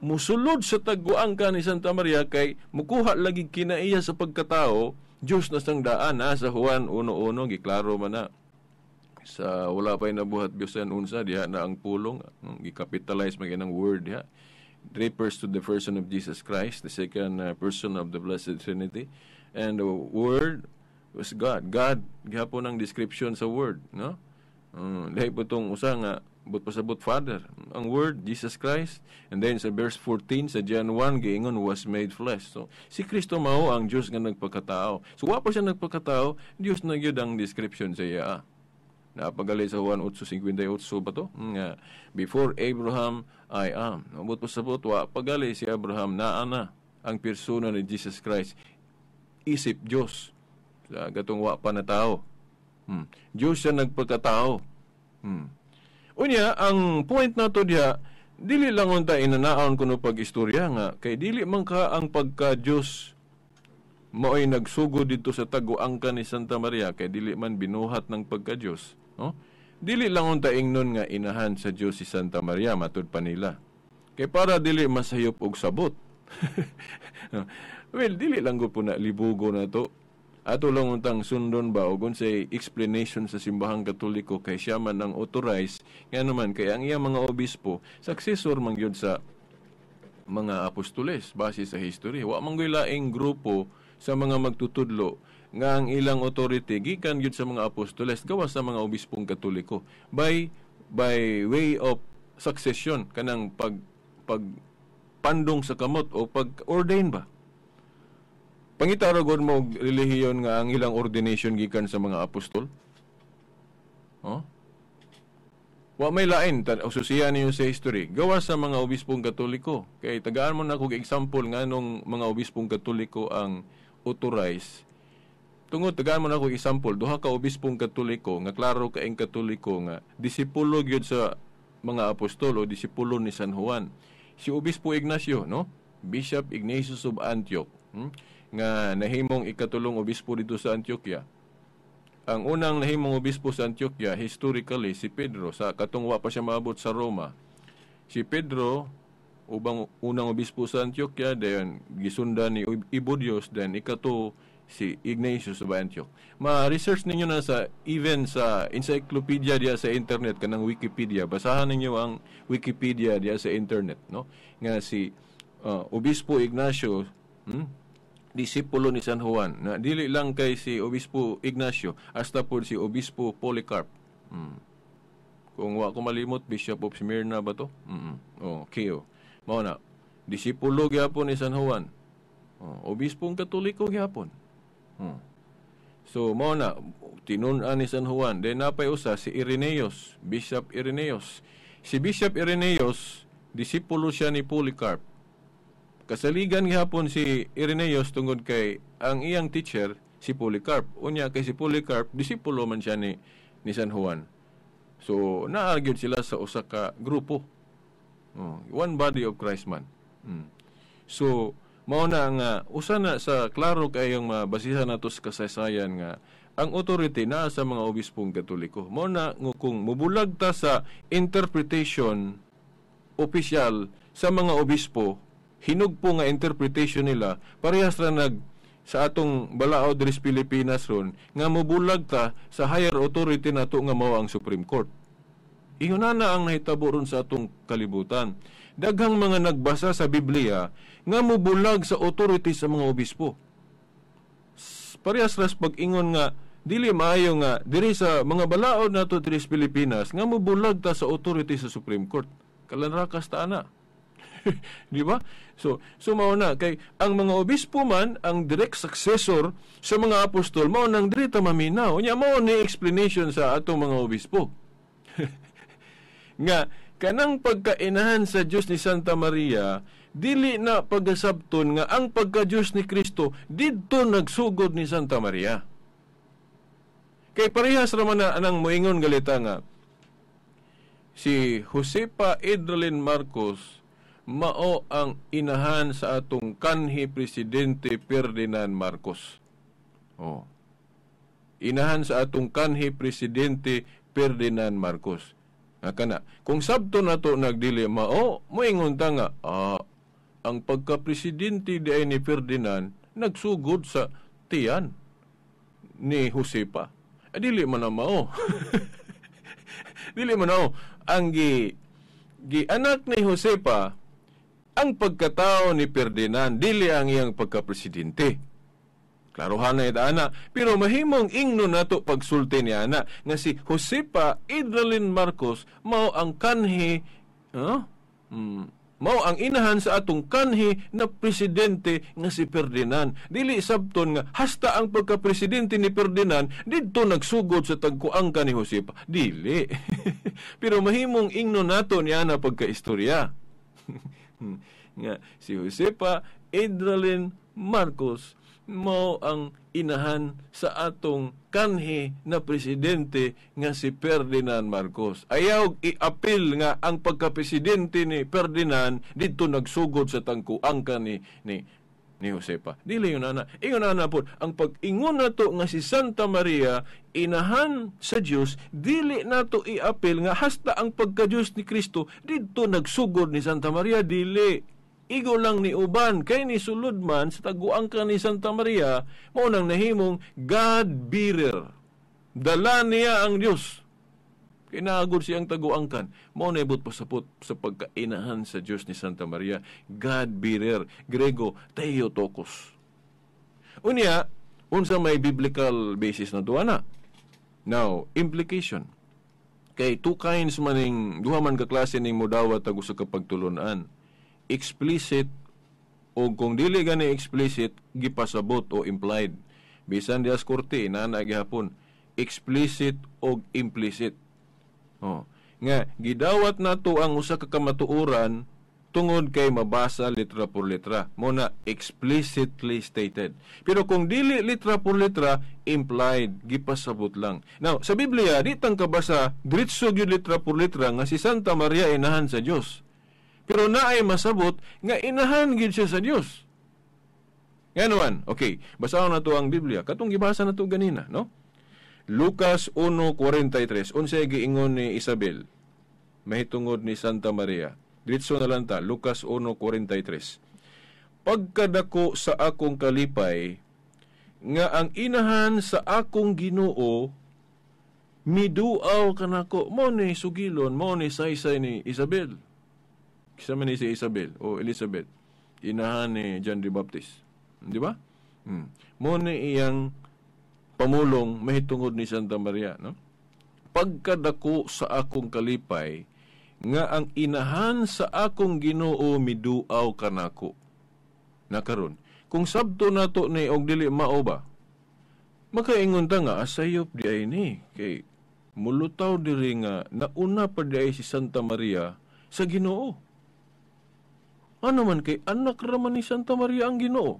musulod sa taguang ka ni Santa Maria kay mukuha lagi kinaiya sa pagkatao, Diyos na sang daan na sa Juan 1:1 giklaro man na. Sa wala pa'y nabuhat bisan unsa diha na ang pulong, gikapitalize man ang word diha. Refers to the person of Jesus Christ, the second person of the Blessed Trinity, and the Word was God. God gihapon ang description sa Word, no? Lahi po tong usa nga but pasabot Father. Ang Word, Jesus Christ, and then sa verse 14 sa John 1 giingon was made flesh. So si Kristo mao ang Dios nga nagpakatao. So wa pa siya nagpakatao, Dios na gyud ang description sa iya. Napagali sa Juan 8:58 ba to? Nga before Abraham I am. But pasabot wa pagali si Abraham naa na ang persona ni Jesus Christ isip Dios. Sa gatong wa pa na tao. Dios siya nagpagkatao. Unya, ang point na to diha, dili lang unta inanaon kuno pag-istorya nga kay dili man ka ang pagka-Dios mao'y nagsugod dito sa taguangka ni Santa Maria kay dili man binuhat ng pagka-Dios, no? Dili lang unta ingnon nga inahan sa Dios si Santa Maria matud pa nila. Kay para dili masayop og sabot. Well, dili lang gud po na libugo na to. Ato lang untang sundon ba og unsay explanation sa simbahang Katoliko kay siya man ang authorized nga naman kay ang iyang mga obispo successor man gyud sa mga apostoles base sa history. Wa man gyud laing grupo sa mga magtutudlo nga ang ilang authority gikan gyud sa mga apostoles gawas sa mga obispong Katoliko by way of succession kanang pag pandong sa kamot o pag ordain ba. Pangita ra gud mo og relihiyon nga ang ilang ordination gikan sa mga apostol. Oh? Wa may lain susiya niyo sa history. Gawas sa mga obispong Katoliko. Kay tagaan mo na kog example nganong mga obispong Katoliko ang authorized. Tungod tagaan mo na kog example duha ka obispong Katoliko nga klaro kaing Katoliko nga disipulo gyud sa mga apostol o disipulo ni San Juan. Si Obispo Ignacio, no? Bishop Ignatius of Antioch, nga nahimong ikatulong obispo dito sa Antioquia. Ang unang nahimong obispo sa Antioquia historically si Pedro sa katong wa pa siya maabot sa Roma. Si Pedro ubang unang obispo sa Antioquia, dayon gisundan ni Ibodios, then ikato si Ignatius of Antioch. Ma-research ninyo na sa even sa encyclopedia diya sa internet kanang Wikipedia. Basahan ninyo ang Wikipedia diya sa internet, no? Nga si Obispo Ignacio, disipulo ni San Juan, na dili lang kay si Obispo Ignacio, hasta pod si Obispo Polycarp. Kung wa ko malimot, Bishop of Smyrna ba to? Oh, Keo. Mao na. Disipulo gyapon ni San Juan. Oh, obispong Katoliko gyapon. So mao na tinun-an ni San Juan. Then napay usa si Irenaeus, Bishop Irenaeus. Si Bishop Irenaeus, disipulo siya ni Polycarp. Kasaligan gihapon si Irenaeus tungod kay ang iyang teacher si Polycarp. Unya kay si Polycarp, disipulo man siya ni San Juan. So naa gyud sila sa usa ka grupo. Oh, one body of Christ man. So mao na nga usa na sa klaro kayong mabasihan nato sa kasaysayan nga ang authority naa sa mga obispong Katoliko. Mao na nga kung mobulag ta sa interpretation opisyal sa mga obispo, hinugpo nga interpretation nila, parehas ra nag sa atong balaod diri sa Pilipinas ron nga mobulag ta sa higher authority nato nga mao ang Supreme Court. Ingon na ang nahitabo ron sa atong kalibutan. Daghang mga nagbasa sa Biblia nga mobulag sa authority sa mga obispo. Parehas ras pag-ingon nga dili maayo nga diri sa mga balaod nato diri sa Pilipinas nga mobulag ta sa authority sa Supreme Court. Kalanrakas ta ana. Di ba? So mao na kay ang mga obispo man ang direct successor sa mga apostol, mao nang diri ta maminaw. Nya mao ni explanation sa atong mga obispo. Nga kanang pagkainahan sa Dios ni Santa Maria, dili na pagasabton nga ang pagka-Dios ni Kristo didto nagsugod ni Santa Maria. Kay parehas ra man na anang moingon galita nga si Josepa Edralin Marcos mao ang inahan sa atong kanhi presidente Ferdinand Marcos. Oh. Inahan sa atong kanhi presidente Ferdinand Marcos. Nga kana, kung sabto nato nagdili mao, moingon ta nga ang pagka-presidente di ay ni Ferdinand nagsugod sa tiyan ni Josepa. Dili man na mao. Dili man mao. Ang gi anak ni Josepa ang pagkatao ni Ferdinand, dili ang iyang pagka-presidente. Klarohan na ita, ana. Pero mahimong ingno nato pagsulti ni ana nga si Josepa Edralin Marcos mao ang kanhi, mao ang inahan sa atong kanhi na presidente nga si Ferdinand. Dili sabton nga hasta ang pagka-presidente ni Ferdinand didto nagsugod sa tagkuang ka ni Josepa. Dili. Pero mahimong ingno nato ni ana pagkaistorya. Nga si Josepa Edralin Marcos mao ang inahan sa atong kanhi na presidente nga si Ferdinand Marcos. Ayaw i-appeal nga ang pagka-presidente ni Ferdinand didto nagsugod sa tangkuang ka ni Josepa. Dili yun ana. Ingon ana po, ang pag-ingon nato nga si Santa Maria inahan sa Dios, dili nato i-appeal nga hasta ang pagka-Dios ni Kristo didto nagsugod ni Santa Maria. Dili. Igo lang ni uban kay ni sulod man sa taguang ka ni Santa Maria, mao nang nahimong God-bearer. Dala niya ang Dios. Kay naagod siyang taguangkan. Mao na ibot pasapot sa pagkainahan sa Dios ni Santa Maria. God-bearer. Grego, Theotokos. Unya, unsa may biblical basis na tuwa na? Now, implication. Kay two kinds maning, duha man ka klase ning modawat ag usa ka pagtulunan. Explicit o kung dili gani explicit, gipasabot o implied. Bisan dias korte, inaana gihapon, explicit o implicit. Oh, nga gidawat nato ang usa ka kamatuoran tungod kay mabasa litra por litra. Mo na explicitly stated. Pero kung dili litra por litra, implied, gipasabot lang. Now, sa Biblia, di tang kabasa diretso gyud litra por litra nga si Santa Maria inahan sa Dios. Pero naay masabot nga inahan gyud siya sa Dios. Ngayon, okay, basahon nato ang Biblia. Katong gibasa nato ganina, no? Lucas 1:43. Unsay giingon ni Isabel mahitungod ni Santa Maria? Diretso na lang ta, Lucas 1:43. Pagkadako sa akong kalipay nga ang inahan sa akong Ginoo miduaw kanako. Mo ni sugilon, mo ni saysay ni Isabel. Kisa man ni si Isabel o Elizabeth, inahan ni John the Baptist. Di ba? Mo ni iyang pamulong mahitungod ni Santa Maria, no? Pagkadako sa akong kalipay nga ang inahan sa akong Ginoo miduaw kanako. Nakaron, kung sabto nato ni og dili mao ba, makaingon ta nga asayop di ay ni kay mulutaw diri nga nauna pa di ay si Santa Maria sa Ginoo. Ano man kay anak raman ni Santa Maria ang Ginoo.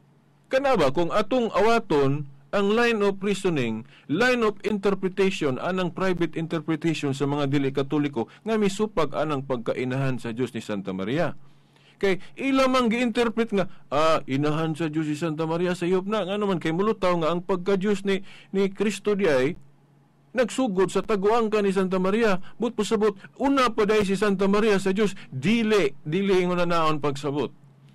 Kana ba kung atong awaton ang line of reasoning, line of interpretation, anang private interpretation sa mga dili Katoliko nga misupag anang pagkainahan sa Dios ni Santa Maria. Kay ila man gi-interpret nga inahan sa Dios si Santa Maria sa sayop na, ngano man kay mulutaw nga ang pagka-Dios ni Kristo di ay nagsugod sa taguang ka ni Santa Maria. But pasabot, una pa day si Santa Maria sa Dios, dili ingon na naon pagsabot.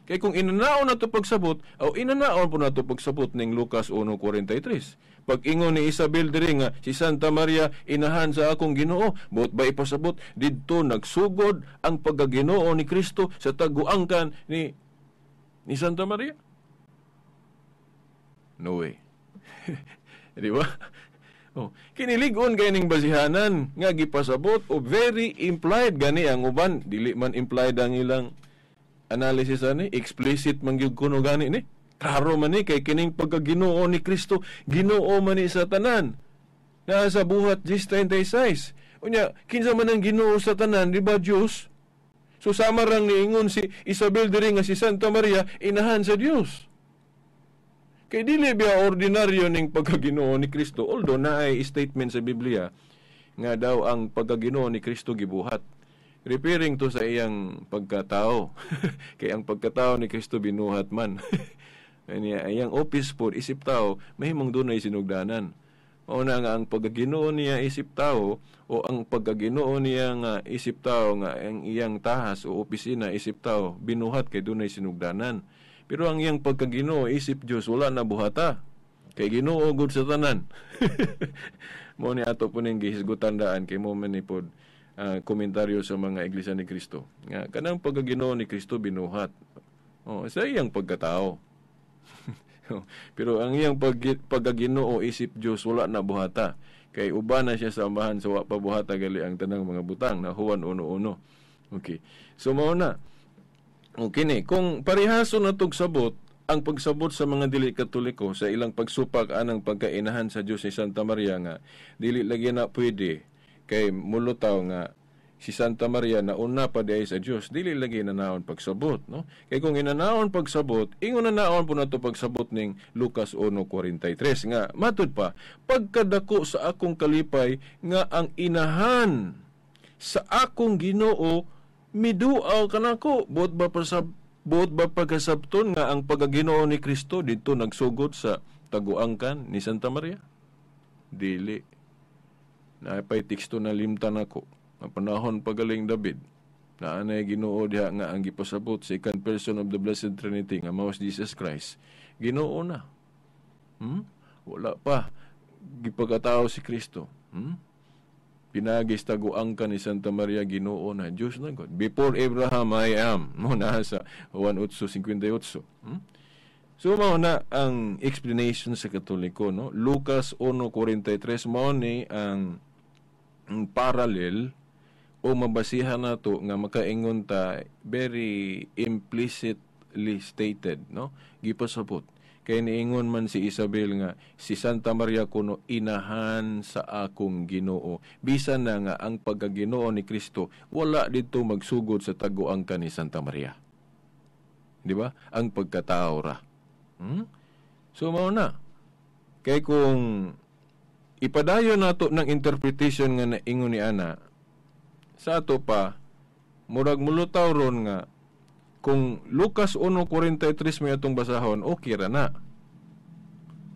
Kay kung inanaon nato pagsabot, o inanaon po nato pagsabot ning Lucas 1:43. Pag-ingon ni Isabel diri nga si Santa Maria inahan sa akong Ginoo, buot ba ipasabot didto nagsugod ang pagkaginoo ni Kristo sa taguangkan ni Santa Maria? No way. Di ba? Oh, kinilig-on kay ning basihanan nga gipasabot o very implied gani ang uban, dili man implied ang ilang analysis ani, explicit man gyud kuno gani ni. Klaro man ni kay kining pagka-Ginoo ni Kristo, Ginoo man ni sa tanan. Naa sa Buhat 10:36. Unya, kinsa man ang Ginoo sa tanan, di ba Dios? So sama rang niingon si Isabel diri nga si Santa Maria inahan sa Dios. Kay dili biya ordinaryo ning pagka-Ginoo ni Kristo, although naay statement sa Biblia nga daw ang pagka-Ginoo ni Kristo gibuhat. Referring to sa iyang pagkatao. Kay ang pagkatao ni Kristo binuhat man. Anya, iyang office po isip tao, mahimong dunay sinugdanan. Mao na nga ang pagka-Ginoo niya isip tao o ang pagka-Ginoo niya nga isip tao nga ang iyang tahas o opisina isip tao binuhat kay dunay sinugdanan. Pero ang iyang pagka-Ginoo isip Dios wala na buhata. Kay Ginoo gud sa tanan. Mao ni ato po ning gihisgutan daan kay mo man ni pod komentaryo sa mga Iglesia ni Kristo. Nga kanang pagka-Ginoo ni Kristo binuhat. Oh, sa iyang pagkatao. Pero ang iyang pagka-Ginoo isip Dios wala na buhata. Kay uban na siya sa amahan sa wa pa buhata gali ang tanang mga butang na Juan 1:1. Okay. So mao na. Okay ni, kung parehaso na tog sabot ang pagsabot sa mga dili Katoliko sa ilang pagsupak anang pagkainahan sa Dios ni Santa Maria nga dili lagi na pwede kay mulutaw nga si Santa Maria nauna pa diay sa Dios, dili lagi nanaon pagsabot, no? Kay kung inanaon pagsabot, ingon na naon po nato pagsabot ning Lucas 1:43 nga matud pa, pagkadako sa akong kalipay nga ang inahan sa akong Ginoo miduaw kanako. Buot ba pagkasabton nga ang pagkaginoo ni Kristo didto nagsugot sa taguangkan ni Santa Maria? Dili. Naapay teksto na limtan ako. Ang panahon pagaling David, na anay Ginoo diha nga ang gipasabot second person of the Blessed Trinity nga mao si Jesus Christ. Ginoo na. Wala pa gipagkatao si Kristo. Pinagis taguang ka ni Santa Maria, Ginoo na, Diyos na God. Before Abraham I am. Mo na sa Juan 8:58. So mao na ang explanation sa Katoliko, no? Lucas 1:43 mao ni ang parallel o mabasihan nato nga makaingon ta very implicitly stated, no? Gipasabot. Kay niingon man si Isabel nga si Santa Maria kuno inahan sa akong Ginoo. Bisan na nga ang pagkaginoo ni Kristo wala didto magsugod sa taguang ka ni Santa Maria. Di ba? Ang pagkatao ra. So mao na. Kay kung ipadayon nato ng interpretation nga naingon ni ana, sa ato pa murag mulutaw ron nga kung Lucas 1:43 may atong basahon, okay ra na.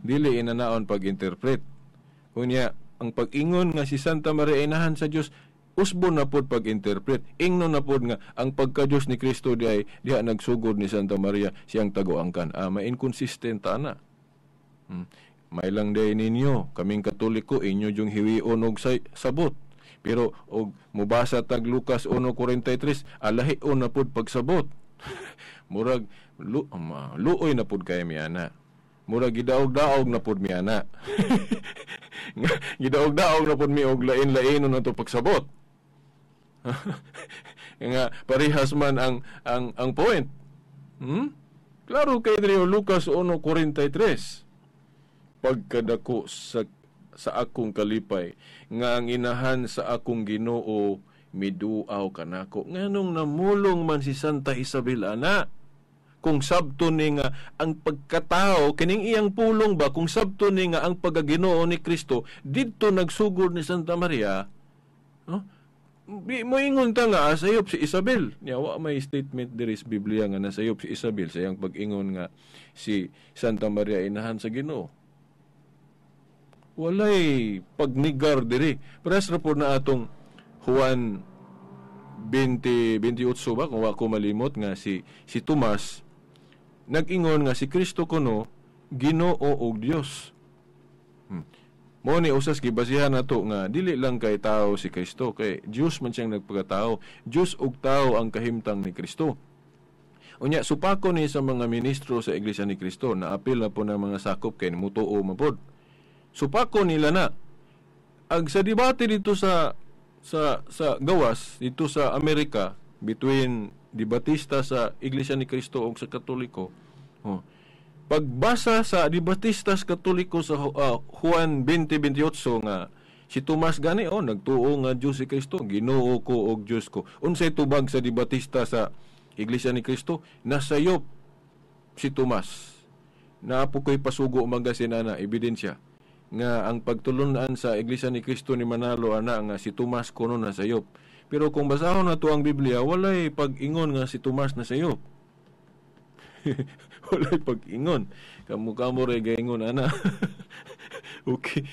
Dili inanaon pag-interpret. Unya, ang pag-ingon nga si Santa Maria inahan sa Dios, usbon na pod pag-interpret. Ingnon na pod nga ang pagka-Dios ni Kristo diay diha nagsugod ni Santa Maria siyang taguangkan. Ma-inconsistent ta na. May lang day ninyo, kaming Katoliko inyo yung hiwion og sabot. Pero og mubasa tag Lucas 1:43, alahion na pod pagsabot. Murag luoy na pod kay miana. Murag gidaog-daog na pod miana. Gidaog-daog na pod mi og lain-lainon na to pagsabot. Nga parehas man ang point. Klaro kay diri Lucas 1:43. Pagkadako sa akong kalipay nga ang inahan sa akong Ginoo miduaw kanako. Nganong namulong man si Santa Isabel ana? Kung sabto ni nga ang pagkatao kining iyang pulong ba, kung sabto ni nga ang pagkaginoo ni Kristo didto nagsugod ni Santa Maria, no? Moingon ta nga sayop si Isabel. Nya wa may statement diri sa Biblia nga nasayop si Isabel sa iyang pag-ingon nga si Santa Maria inahan sa Ginoo. Walay pagnigar diri. Parehas ra pod na atong Juan 20:28 ba, kung wa ko malimot, nga si Tomas nag-ingon nga si Kristo kuno Ginoo ug Dios. Mo ni usas gibasihan nato nga dili lang kay tao si Kristo, kay Dios man siyang nagpakatao. Dios ug tao ang kahimtang ni Kristo. Unya supako ni sa mga ministro sa Iglesia ni Kristo na apil na po ng mga sakop kay mutuo man pod. Supako nila na ag sa debate dito sa gawas dito sa Amerika between Debatista sa Iglesia ni Cristo o sa Katoliko. Oh. Pagbasa sa Debatistas Katoliko sa Juan 20:28 nga si Tomas gani oh nagtuo nga Dios si Kristo, Ginoo ko og Dios ko. Unsay tubag sa Debatista sa Iglesia ni Cristo? Nasayop si Tomas. Naapo ko'y pasugo magasin ana ebidensya nga ang pagtulunan sa Iglesia ni Cristo ni Manalo ana nga si Tomas kuno nasayop. Pero kung basahon nato ang Biblia, walay pag-ingon nga si Tomas nasayop. Walay pag-ingon. Kamo-kamo ray gaingon ana. Okay.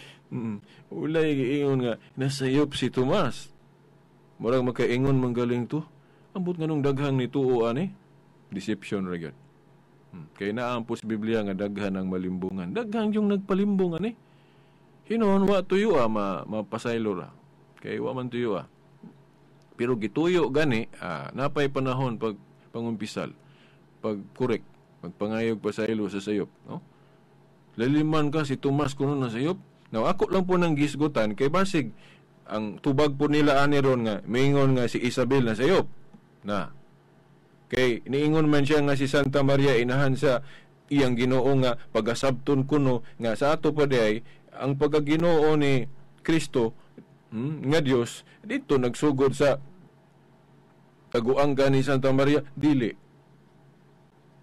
Walay giingon nga nasayop si Tomas. Murag makaingon man galing to. Ambot nganong daghang nituo ani? Deception ra gyud. Kay naa po sa Biblia nga daghan ang malimbungan. Daghang yung nagpalimbong ani. Hinuon wa tuyo mapasaylo ra. Kay wa man tuyo ah. Pero gituyo gani, napay panahon pag pangumpisal, pag correct, magpangayog pasaylo sa sayop, no? Laliman ka si Tomas kuno na sayop. Now ako lang po nang gisgutan kay basig ang tubag po nila ani ron nga miingon nga si Isabel na sayop. Na. Kay niingon man siya nga si Santa Maria inahan sa iyang Ginoo nga pagasabton kuno nga sa ato pa diay ang pagkaginoo ni Kristo nga Dios dito nagsugod sa taguang ni Santa Maria dili.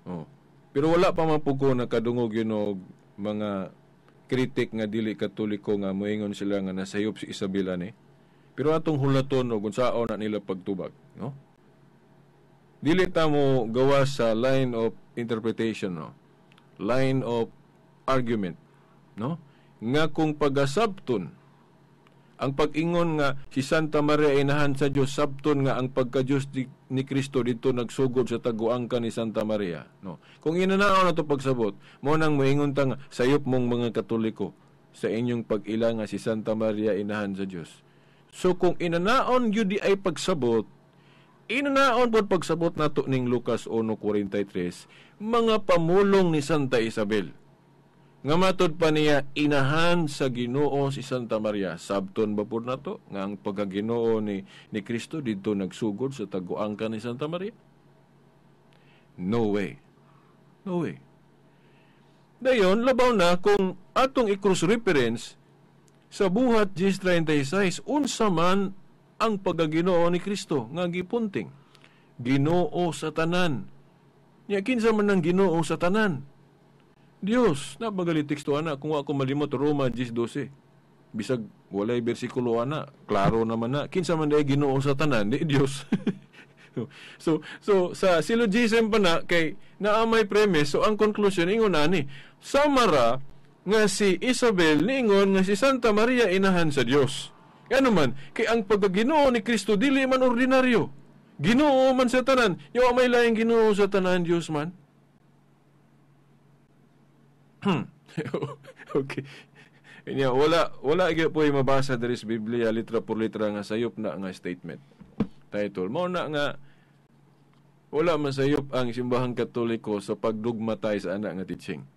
Oh. Pero wala pa man pud ko nakadungog yun og mga kritik nga dili Katoliko nga moingon sila nga nasayop si Isabela ni. Pero atong hulaton og unsaon na nila pagtubag, no? Dili ta mo gawa sa line of interpretation, no? Line of argument, no? Nga kung pagasabton ang pag-ingon nga si Santa Maria inahan sa Dios, sabton nga ang pagka-Dios ni Kristo dito nagsugod sa taguang ka ni Santa Maria, no? Kung inanaw na to pagsabot, mo nang moingon ta nga sayop mong mga Katoliko sa inyong pag-ila nga si Santa Maria inahan sa Dios. So kung inanaon gyud di ay pagsabot, inanaon pod pagsabot nato ning Lucas 1:43, mga pamulong ni Santa Isabel. Nga matod pa niya, inahan sa Ginoo si Santa Maria. Sabton ba po nato nga ang pagkaginoo ni Kristo dito nagsugod sa taguang ka ni Santa Maria? No way. No way. Dayon, labaw na kung atong i-cross reference sa Buhat 10:36, unsa man ang pagkaginoo ni Kristo nga gipunting. Ginoo sa tanan. Nya kinsa man ang Ginoo sa tanan? Dios, nabagali teksto ana kung ako malimot Roma 10:12. Bisag walay bersikulo ana, klaro naman na kinsa man day Ginoo sa tanan, di Dios. So sa syllogism pa na kay naa may premise, so ang conclusion ingon ani, samara nga si Isabel niingon nga si Santa Maria inahan sa Dios. Ngano man kay ang pagkaginoo ni Kristo dili man ordinaryo. Ginoo man sa tanan, yo may laing Ginoo sa tanan Dios man. Okay. Inya wala gyud po mabasa diri sa Biblia litra por litra nga sayop na nga statement. Title mao na nga wala man sayop ang simbahang Katoliko sa pagdugmatay sa ana nga teaching.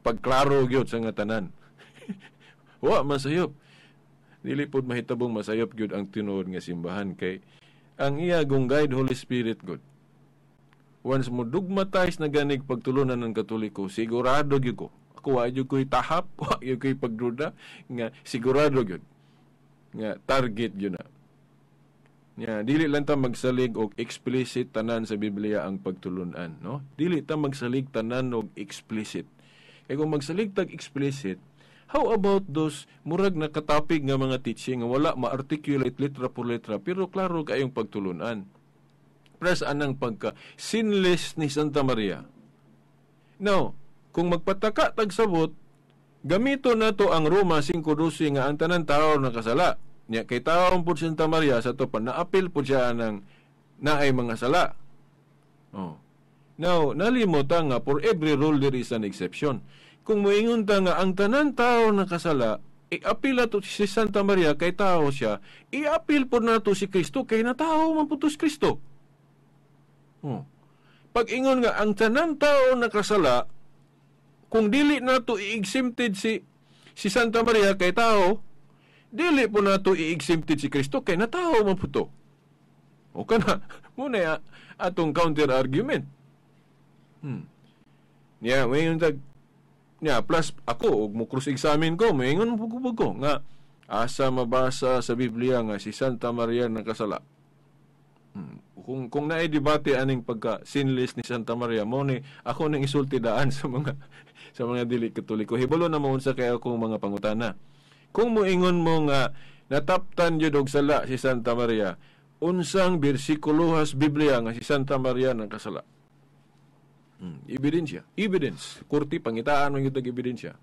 Pagklaro gyud sa nga tanan. Wa man sayop. Dili pod mahitabong masayop gyud ang tinuod nga simbahan kay ang iya gong guide Holy Spirit good. Once mo dogmatize na ganig pagtulunan ng Katoliko, sigurado gyud ko. Ako wa gyud ko'y tahap, wa gyud ko'y pagduda nga sigurado gyud nga target gyud na. Nya dili lang ta magsalig og explicit tanan sa Biblia ang pagtulunan, no? Dili ta magsalig tanan og explicit. Kay kung magsalig tag explicit, how about those murag nakatapig nga mga teaching nga wala ma-articulate litra por letra pero klaro kayong pagtulunan? Pres anang pagka sinless ni Santa Maria. Now, kung magpataka tagsabot, gamito nato ang Roma 5:12 nga ang tanan tao nakasala. Nya kay tawo pud Santa Maria sa to pa naapil pud siya nang naay mga sala. Oh. Now, nalimot nga for every rule there is an exception. Kung moingon ta nga ang tanan tao nakasala, iapil nato si Santa Maria kay tao siya, iapil pud nato si Kristo kay natao man pud si Kristo. Oh. Pag ingon nga ang tanan tao nakasala, kung dili nato i-exempted si Santa Maria kay tao, dili po nato i-exempted si Kristo kay natao man po to. O kana, muna atong counter argument. Niya, mayon tag niya plus ako og mo cross examine ko, mayngon mo ko nga asa mabasa sa Biblia nga si Santa Maria nakasala. Kung naay debate aning pagka sinless ni Santa Maria, mo ni ako ning isulti daan sa mga dili Katoliko. Hibalo na mo unsa kay akong mga pangutana. Kung moingon mo nga nataptan jud og sala si Santa Maria, unsang bersikulo has Biblia nga si Santa Maria nakasala? Ebidensya. Evidence. Kurti pangitaan man gyud og ebidensya.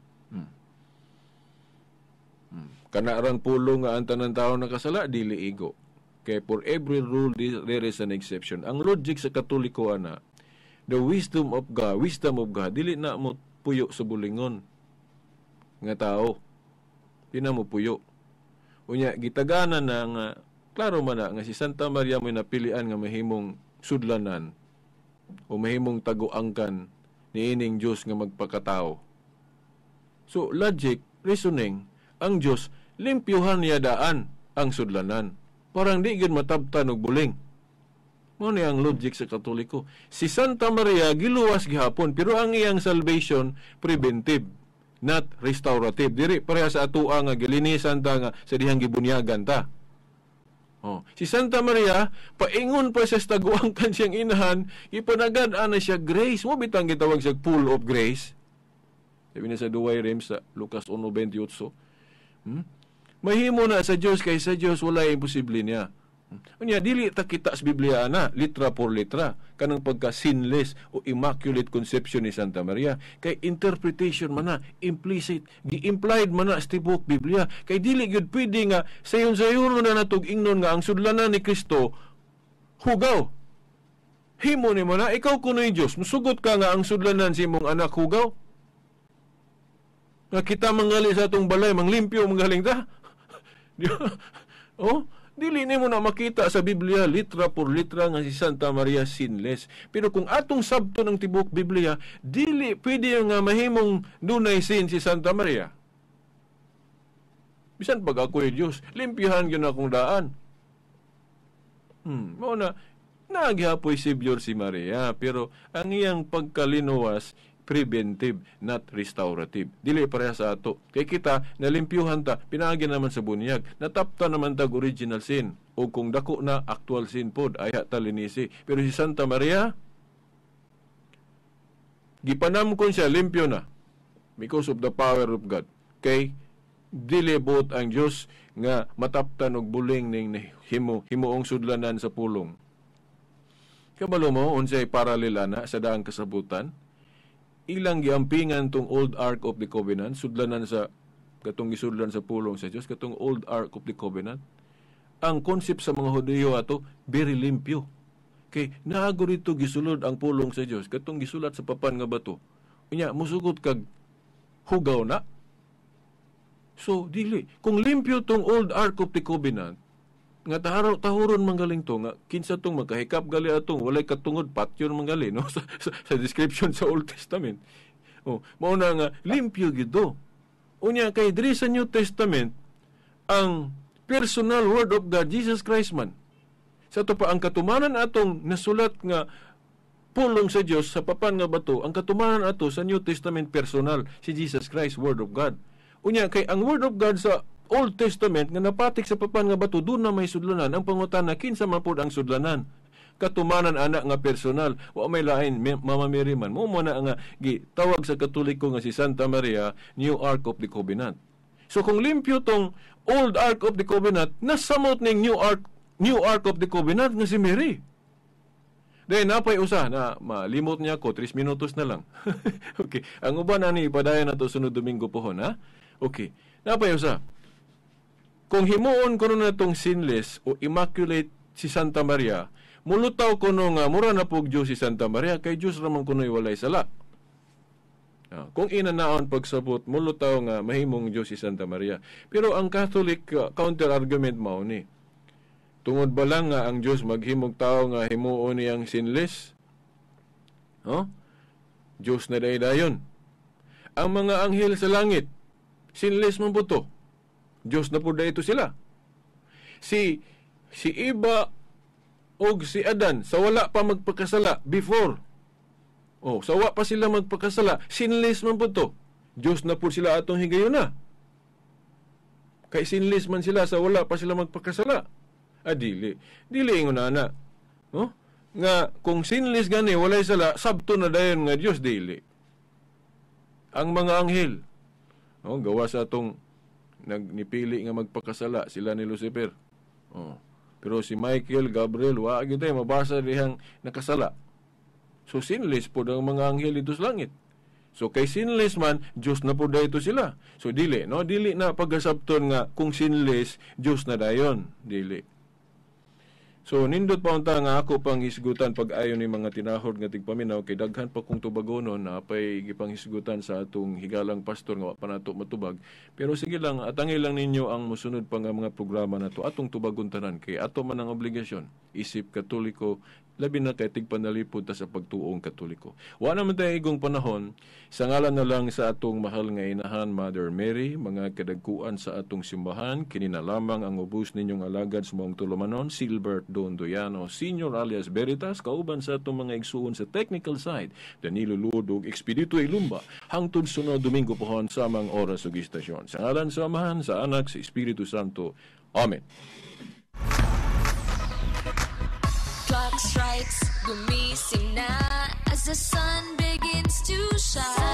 Kana rang pulo nga ang tanan tawo nakasala dili igo. Kay for every rule there is an exception. Ang logic sa Katoliko ana, the wisdom of God, dili na mo puyo sa bulingon nga tao. Di na mo puyo. Unya gitagana na nga klaro man na nga si Santa Maria mo'y napilian nga mahimong sudlanan o mahimong taguangkan niining Dios nga magpakatao. So logic, reasoning, ang Dios limpyuhan niya daan ang sudlanan. Parang di gyud matabtan og buling. Mao ni ang logic sa Katoliko. Si Santa Maria giluwas gihapon, pero ang iyang salvation preventive, not restorative. Diri pareha sa atoa nga gilinisan ta nga sa dihang gibunyagan ta. Oh, si Santa Maria paingon pa siya sa taguangkan siyang inahan, ipanagad ana siya grace. Mo bitang gitawag siya pool of grace. Sabi niya sa Duway Rem sa Lucas 1:28. Mahimo na sa Dios kay sa Dios wala imposible niya. Unya dili ta kita sa Biblia ana, litra por litra kanang pagka sinless o immaculate conception ni Santa Maria, kay interpretation man na implicit, gi-implied man na sa tibuok Biblia, kay dili gyud pwede nga sayon-sayon na natog ingnon nga ang sudlanan ni Kristo hugaw. Himo nimo na ikaw kunoy Dios, musugot ka nga ang sudlanan sa imong anak hugaw. Nga kita mangali sa atong balay, manglimpyo manggaling ta. Oh, dili nimo na makita sa Biblia litra por litra nga si Santa Maria sinless. Pero kung atong sabto ng tibuok Biblia, dili pwede nga mahimong dunay sin si Santa Maria. Bisan pag ako'y Dios, limpyahan gyud akong daan. Mao na nagyapoy Savior si Maria, pero ang iyang pagkalinuwas preventive, not restorative. Dili pareha sa ato. Kay kita, nalimpyuhan ta, pinaagi naman sa bunyag, natapta naman tag original sin. O kung dako na, actual sin pod, ayha ta linisi. Pero si Santa Maria, gipanamkon siya, limpyo na. Because of the power of God. Kay, dili buot ang Diyos nga mataptan og buling ning himuong sudlanan sa pulong. Kabalo mo, unsay paralel ana sa daang kasabutan, ilang giampingan tong Old Ark of the Covenant, sudlanan sa katong gisudlan sa pulong sa Dios, katong Old Ark of the Covenant. Ang concept sa mga Hudiyo ato very limpyo. Kay naago rito gisulod ang pulong sa Dios, katong gisulat sa papan nga bato. Unya musugot kag hugaw na. So dili kung limpyo tong Old Ark of the Covenant nga tahuron manggaling to nga kinsa tong magkahikap gali atong walay katungod patyon manggali no sa description sa Old Testament. Oh, mao na nga limpyo gyud do. Unya kay diri sa New Testament ang personal word of God, Jesus Christ man. Sa ato pa ang katumanan atong nasulat nga pulong sa Dios sa papan nga bato, ang katumanan ato sa New Testament personal si Jesus Christ, word of God. Unya kay ang word of God sa Old Testament nga napatik sa papan nga bato, doon na may sudlanan. Ang pangutana, kinsa man pod ang sudlanan? Katumanan ana nga personal, wa may lain, Mama Mary man. Mo na nga gitawag sa Katoliko nga si Santa Maria, New Ark of the Covenant. So kung limpyo tong Old Ark of the Covenant, nasamot ning New Ark of the Covenant nga si Mary. Then napay usa na malimot niya ko, 3 minutos na lang. Okay, ang uban ani ipadayon nato sunod Domingo pohon, ha? Okay. Napay usa. Kung himuon kuno na tong sinless o immaculate si Santa Maria, mulutaw kuno nga mura na pug Dios si Santa Maria kay Dios ra man kuno'y walay sala. Kung inanaon pagsabot, mulutaw nga mahimong Dios si Santa Maria. Pero ang Catholic counter argument mao ni, tungod ba lang nga ang Dios maghimog tao nga himuon niyang sinless? Huh? Dios na daydayon. Ang mga anghel sa langit, sinless man po to. Diyos na po ito sila. Si iba Og si Adan sa wala pa magpakasala before. Oh, sa wa pa sila magpakasala, sinless man pud to. Diyos na pud sila atong higayuna. Kay sinless man sila sa wala pa sila magpakasala. Ah, dili. Dili ingon ana. No? Nga kung sinless gani walay sala, sabto na dayon nga Dios, dili. Ang mga anghel, no, gawa sa atong nagnipili nga magpakasala sila ni Lucifer. Oh. Pero si Michael, Gabriel, wa gyud tay mabasa dihang nakasala. So sinless pod ang mga anghel dito sa langit. So kay sinless man, Diyos na po dahito sila. So dili, no? Dili na pagkasabton nga kung sinless, Diyos na dayon. Dili. So nindot pa unta nga ako pang hisgutan pag ayon ni mga tinahod nga tigpaminaw kay daghan pa kong tubagonon na pay gipanghisgutan sa atong higalang pastor nga wa pa nato matubag. Pero sige lang, atangay lang ninyo ang mosunod pa nga mga programa nato atong tubagon tanan kay ato man ang obligasyon isip Katoliko, labi na kay tigpanalipod ta sa pagtuong Katoliko. Wa naman tayo igong panahon, sa ngalan na lang sa atong mahal nga inahan, Mother Mary, mga kadagkuan sa atong simbahan, kini na lamang ang ubos ninyong alagad sa maong tulumanon, Silbert Don Doyano, Senior alias Veritas, kauban sa atong mga igsuon sa technical side, Danilo Ludog, Expedito Ilumba, hangtod sunod Domingo pohon samang oras ug istasyon. Sa ngalan sa Amahan, sa Anak, sa Espiritu Santo. Amen. Clock strikes, gumising na as the sun begins to shine.